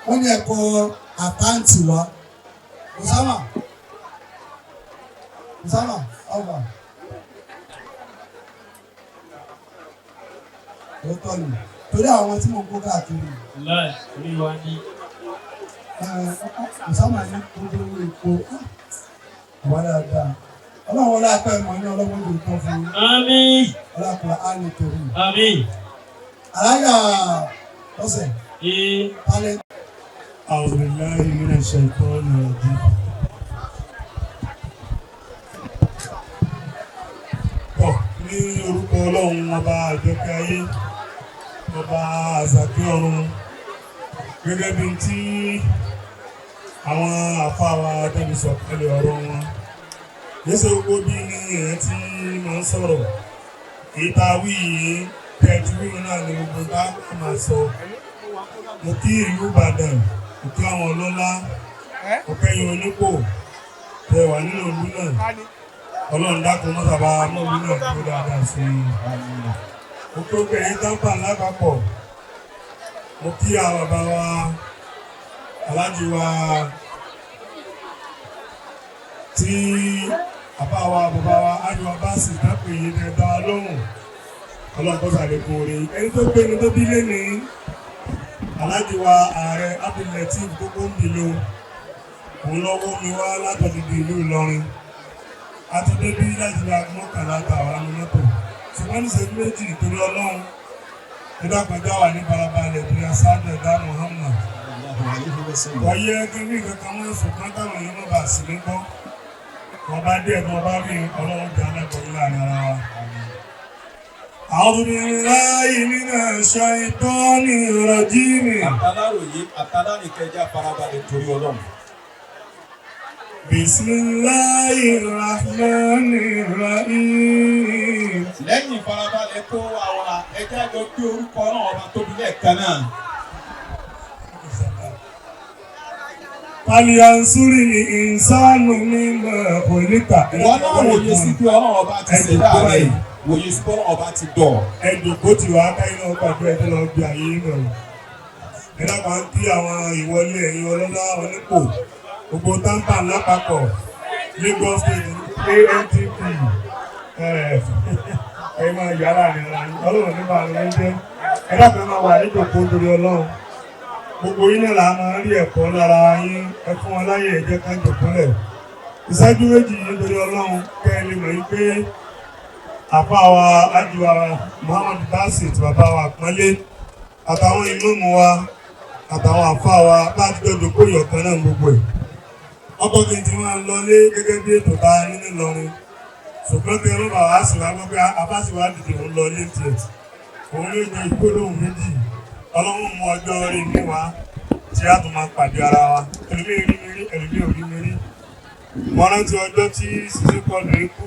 Wọ́n ní ẹ̀kọ́ àkáǹtì wa. Osama, Osama, ọba. Lóòótọ́ ni, torí àwọn tí mo ń kó káàkiri. Láì rí wa ní. Ọ̀sánmà ní gbogbo owó epo wà dáadáa. Ọlọ́run wọlé apẹ́ ìmọ̀ ní ọlọ́run ló tán fún Àmín. ọlọ́kùnrin á ní torí. Àmín. Alága ọ̀sẹ̀ Ee. talent. أعوذ بالله من الشيطان الرجيم. Tọ́ ní orúkọ Ọlọ́run ọba àjọkẹ́ ayé, ọba àzàkẹ́ ọ̀run, gẹ́gẹ́ bí tí àwọn àfáà wa tẹ́bi sọ̀kalẹ̀ ọ̀rọ̀ wọn. Yéṣe gbogbo bí ní èèyàn tí máa ń sọ̀rọ̀. Èyí tá a wí yìí, tẹ́ẹ̀tì wíwọ́n náà ni gbogbo tá a máa sọ. Mo kí ìlú Ìbàdàn, mo kí àwọn ọlọ́lá, mo kẹ́yìn onípò tẹ wà nínú ìlú náà. Ọlọ́run dákun mọ́sàbá mọ́lú náà tó dáadáa sí i. Mo kí obìnrin tábà lápapọ̀. Mo kí àwọn bàbá wa, aláàjì wa, tí bàbá wa bàbá wa ájúwa bá sì dápò yìí tẹ dá wa lóhùn. Ọlọ́run kó sàlékún oore. Ẹni tó gbé ni tó bí lé ní aláàjì wa ààrẹ Abdul-Lateef gbogbo ń bìlò òun lọ́wọ́ mi wá látọ̀dìdì ìlú Ìlọrin. A ti débí láti ra mọ́kànlá tàwa ní mọ́tò, ṣùgbọ́n ní ìṣẹ́jú méjì torí Ọlọ́run nígbàgbọ́jà wà ní balabalẹ̀ torí aṣáájú ẹ̀dá Muhammad. Wọ́yẹ kí ní kankan wọ́n ṣùgbọ́n táwọn èèyàn má bàa sí ní gbọ́. Wọ́n bá dé ẹ̀dùn ọba rí Ọlọ́run jẹ́ alágbọ̀n láàrin ara wa. أعوذ بالله من الشيطان الرجيم. Àtàláròyé àtàlárìkẹjá farabalẹ̀ torí Ọlọ́run. بسم الله الرحمن الرحيم. Lẹ́yìn ìfarabalẹ̀ tó wà wá, ẹjẹ́ àjọ gbé orúkọ Ọlọ́run ọba tóbi lẹ́ẹ̀kan náà. فلينظر الإنسان مما خلق. Ìwọ náà wòye sí bí Ọlọ́run ọba ti ṣẹ̀dá rẹ̀, wòye sí bí Ọlọ́run ọba ti dọ̀. Ẹdùnkó tí wàá ká iná gbàdúrà ẹjọ́ lọ bí ayé náà. Ẹ dábàá ń kí àwọn ìwọlé ẹ̀yin ọlọ́lá onípò gbogbo táǹpà lápapọ̀ Lagos State ANTP ẹ máa yàrá rẹ̀ ra yín. Ọlọ́run nípa àwọn ẹ̀jẹ̀. Ẹ dábàá máa wà níjòkó torí Ọlọ́run. Gbogbo yín náà là máa ń rí ẹ̀kọ́ lára yín. Ẹ fún wọn láyè, ẹ jẹ́ ká jòkólẹ̀. Ìṣẹ́jú méjì yìí torí Ọlọ́run kẹ́ ẹ lè mọ̀ yín pé àfa wa ajiwa Muhammad Basit bàbá wa àpọ́nlé àtàwọn ìmáàmù wa àtàwọn àfa wa bá ti dọ́jọ́ kó ìyọ̀kan náà gbogbo ẹ̀. Ọkọ̀ kí n ti máa lọlé gẹ́gẹ́ bí ètò tá a ní nílọrin, ṣùgbọ́n kí ẹnu bàbá sì wá gbọ́ pé abá sì wá dìde òun lọ lé tiẹ̀. Òun ló jẹ ìgbólóhùn méjì. Ọlọ́run mú ọjọ́ orí mi wá tí a tún máa pàdé ara wa. Ẹlòmíì rí mi rí, ẹlòmíì ò rí mi rí. Mo rántí ọjọ́ tí Sisi kọlù ikú,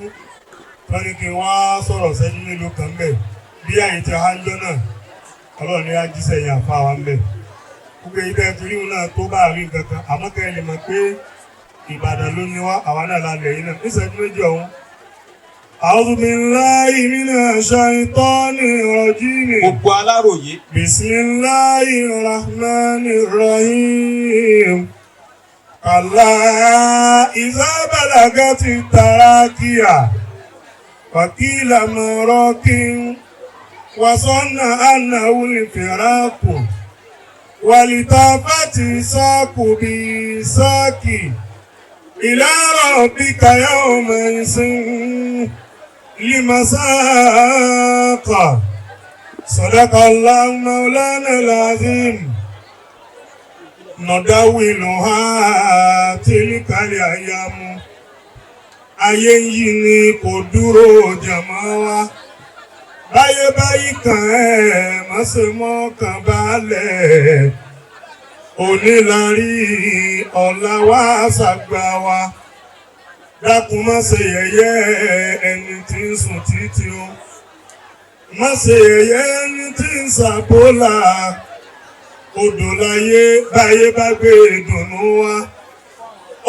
wọ́n ní kí n wá sọ̀rọ̀ sẹ́jú mélòó kan mbẹ̀ bí àyè tí a ń jọ náà. Ọlọ́run ní ajísẹ̀ yẹn àfa wa mbẹ̀. Gbogbo èyí tẹ́ torí òun náà tó bá rí nǹkan kan, àmọ́ kẹ́ ẹ lè mọ̀ pé Ìbàdàn ló ní wá, àwa náà la lẹ̀ yìí náà níṣẹ́jú méjì ọ̀hún. A'udhu billahi minash shaitani rajim. Gbogbo aláròyé. Bismillahir rahmanir rahim. Kàlá iza balagati tarakiya. Wàkìlà mọ̀rọ́kìn. Wàsọ́nà ànáwó lè fìràkù. Wàlìtàfàtì sáàkù bí sáàkì. Ila rabbika yawma ìsìn. Limasaqa. صدق الله مولانا العظيم. نداولها تلك الأيام. Ayé yìí ni kò dúró jàmọ́ wa. Báyé báyìí kan ẹ̀ má ṣe mọ́ kan balẹ̀. Òní la rí ọ̀la wa ṣàgbà wa. Dákun má ṣe yẹ̀yẹ́ ẹni tí ń sùn títí o. Má ṣe yẹ̀yẹ́ ẹni tí ń ṣàbólà. Odò láyé báyé bá gbé ìdùnnú wá.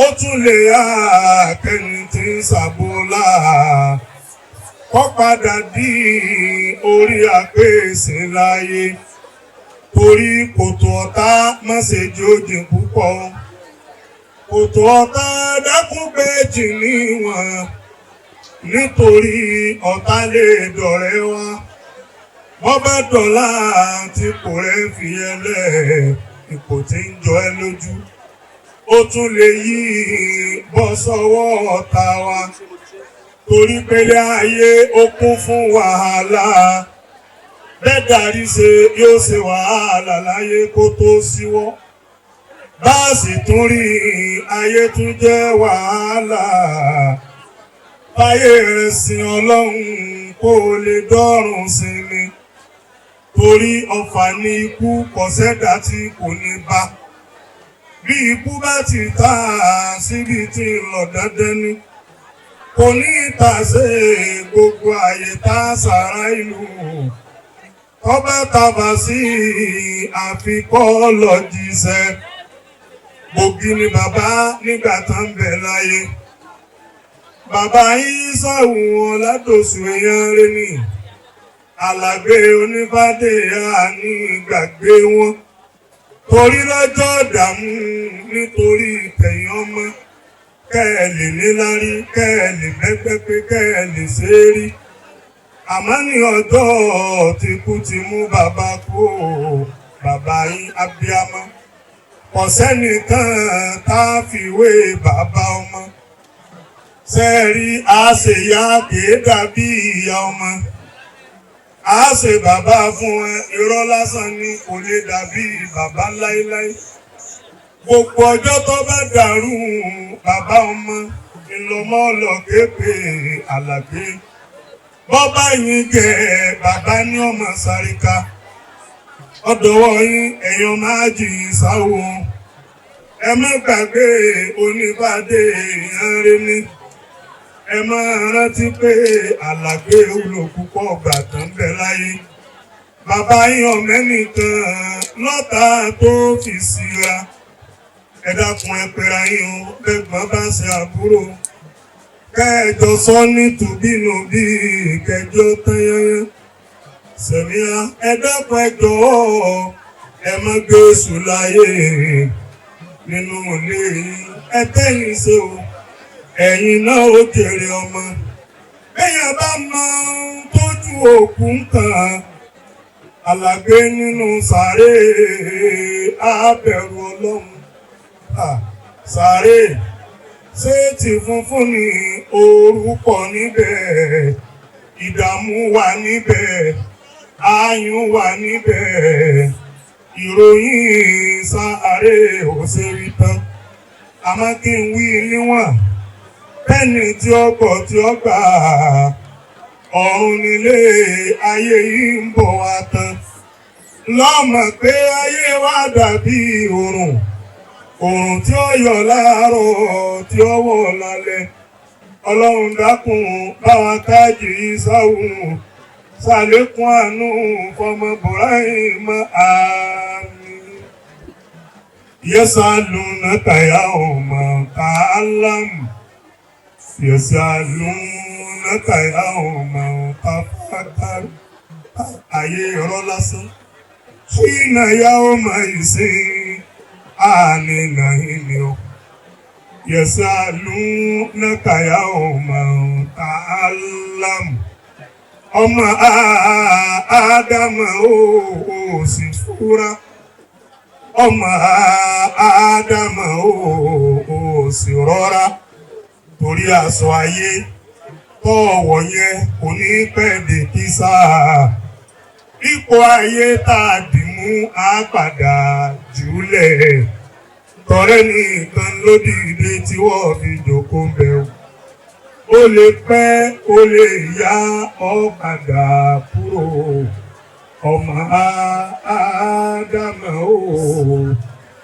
Ó tún lè yá kẹ́ni tí ń ṣàbólà. Kọ́ padà dí orí àpèsè láyé. Torí kòtò ọ̀tá má ṣe jójìn púpọ̀. Kòtò ọ̀tá dákún pé jì níwọ̀n. Nítorí ọ̀tá lè dọ̀rẹ́ wa. Wọ́n bá dọ̀la tí kò rẹ̀ fi ẹ lẹ̀, ipò tí ń jọ ẹ lójú. Ó tún lè yí bọ́ sọ́wọ́ ọ̀tá wa. Torí pélé ayé ó kún fún wàhálà. Bẹ́ẹ̀ darí ṣe yóò ṣe wàhálà láyé kó tó síwọ́. Bá a sì tún rí ayé tún jẹ́ wàhálà. Fáyé rẹ̀ sin Ọlọ́run kó o lè dọ́rùn sinmi. Torí ọfà ní ikú kò sẹ́dá tí kò ní bá. Bí ikú bá ti ta síbi tí ń lọ dandan ni. Kò ní ìtàsé gbogbo àyè tá a sàrà ìlú. Tọ́ba tàbá sí àfikọ́ lọ jíṣẹ́. Gbòógì ni bàbá nígbà tá ń bẹ láyé. Bàbá yín sọ̀hún Ọládòsù èèyàn rẹ̀ ni. Alàgbé onífádé àní gbàgbé wọn. Torí lọ́jọ́ ìdààmú nítorí tẹ̀yìn ọmọ. Kẹ́ ẹ lè níláárí, kẹ́ ẹ lè bẹ́gbẹ́ pé kẹ́ ẹ lè ṣe é rí. Àmọ́ ní ọjọ́ tí kú ti mú bàbá kú o, bàbá yín abiyamọ. Kò sẹ́nìkan tá a fi wé bàbá ọmọ. Sẹ́ẹ̀rí àṣeyá kìí dàbí ìyá ọmọ. A ṣe bàbá fún ẹ, irọ́ lásán ni kò lè dàbí bàbá láéláé. Gbogbo ọjọ́ tó bá dàrú bàbá ọmọ ńlọmọ lọ képe Àlàgbé. Bọ́bá yín gẹ̀ bàbá ní ọmọ sáríka. Ọ̀dọ̀wọ́ yín ẹ̀yàn máa jì í sáwó. Ẹ má gbàgbé oníbàdé èèyàn rẹ ní. Ẹ máa rántí pé Àlàgbé wúlò púpọ̀ gbà tán bẹ láyé. Bàbá yín ọ̀mẹ́nìkan lọ́tà tó fi síra. Ẹ dákun ẹ pera yín o, bẹ́gbọ́n bá ṣe àbúrò. Kẹjọ sọ ní tùbínùbí kẹjọ tán yányán. Sẹ̀míà ẹ dákun ẹ jọ̀ọ́ ẹ má gbé èṣù láyé nínú ilé yín. Ẹ tẹ́yìn ṣe o, ẹ̀yin náà ó jèrè ọmọ. Bẹ́yàn bá mọ ohun tójú òkú ń kàn, Àlàgbé nínú sàárè á bẹ̀rù Ọlọ́run. Sàárè ṣé ti funfun ni orúkọ níbẹ̀, ìdààmú wà níbẹ̀, ayùn wà níbẹ̀, ìròyìn sàárè ò ṣe rí tán. Àmọ́ kí n wí níwọ̀n, bẹ́ẹ̀ni tí ó gbọ́ tí ó gbà, ọ̀run nílé ayé yìí ń bọ̀ wá tán. Lọ́mọ pé ayé wa dàbí òrùn, òrùn tí ó yọ láàárọ̀ tí ó wọ̀ lálẹ́. Ọlọ́run dákun báwa káàjì sáwùn, ṣàlékún àánú fọmọ Bùráhìmù àmín. Yasalunaka yawma ta'lam. Yasalunaka yawma tafakar. Ayé irọ́ lásán. Hina yawma ìsìn àní nàìní o. Yasalunaka yawma ta'lam. Ọmọ Ádámà ó sì fúra. Ọmọ Ádámà ó sì rọra. Torí aṣọ ayé tọ̀wọ̀ yẹn kò ní pẹ́ dé kísà. Ipò ayé tá a dì mú á padà jùlẹ̀. Tọ̀rẹ́ nìkan ló dìde tí wọ́n fi jókòó ń bẹ̀ o. Ó lè pẹ́ ó lè yá ọ padà kúrò. Ọmọ Ádámà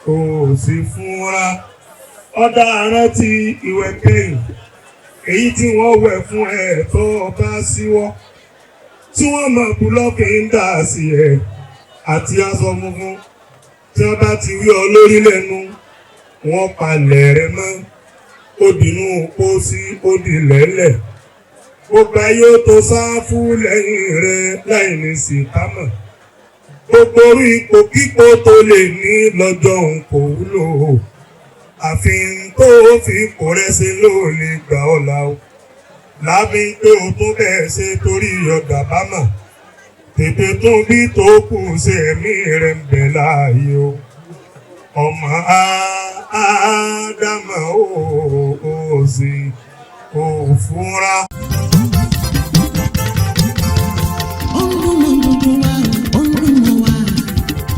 ó sì fúnra. Ọ̀dà rántí ìwẹ̀ kẹ́yìn, èyí tí wọ́n wẹ̀ fún ẹ̀ tó bá síwọ́, tí wọ́n mọ̀ búlọ́ọ̀kì ń dà sí ẹ̀ àti aṣọ funfun. Tí wọ́n bá ti rí ọ lórí lẹ́nu, wọ́n palẹ̀ rẹ mọ́. Ó dìnnú pósí, ó di lẹ́lẹ̀. Gbogbo ayé ó tó sáfù lẹ́yìn rẹ láì ní sìkámọ̀. Gbogbo orí ipò kíkó tó lè ní lọ́jọ́ òun kò wúlò. Àfi tó fi kò rẹ́sẹ̀ ló lè gbà ọ́ là o. Lábí pé o tún bẹ́ẹ̀ ṣe torí ọ̀dà bámọ̀. Tètè tún bí tó kù sí ẹ̀mí rẹ̀ ń bẹ láàyè o. Ọmọ Ádámà ó sì ó fúnra. Ó ń dùn mọ́ gbogbo wa, ó ń dùn mọ́ wa.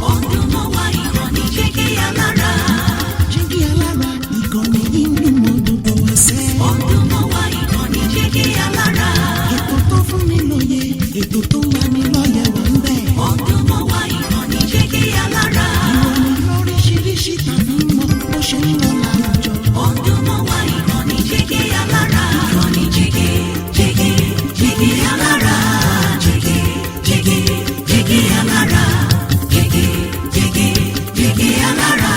Ó ń dùn mọ́ wa, ìkànnì Jígí Alára. Jígí Alára, ìkànnì yìí ń dùn mọ́ gbogbo wa sẹ́. Ó ń dùn mọ́ wa, ìkànnì Jígí Alára. Ètò tó fún ni lóye, ètò tó ń lani lọ́yẹ̀ wà ń bẹ̀. Ó ń dùn mọ́ wa, ìkànnì Jígí Alára. Ìròyìn lóríṣiríṣi tàbí mọ bó ṣe ń lọ láwùjọ. Ó ń dùn mọ́ wa, ìkànnì Jígí Alára. Ìkànnì Jígí, Jígí, Jígí Alára. Jígí, Jígí, Jígí Alára. Jígí, Jígí, Jígí Alára.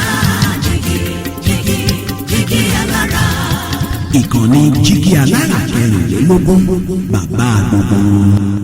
Jígí, Jígí, Jígí Alára. Ìkànnì Jígí Alára 24, bàbá gbogbo wọn.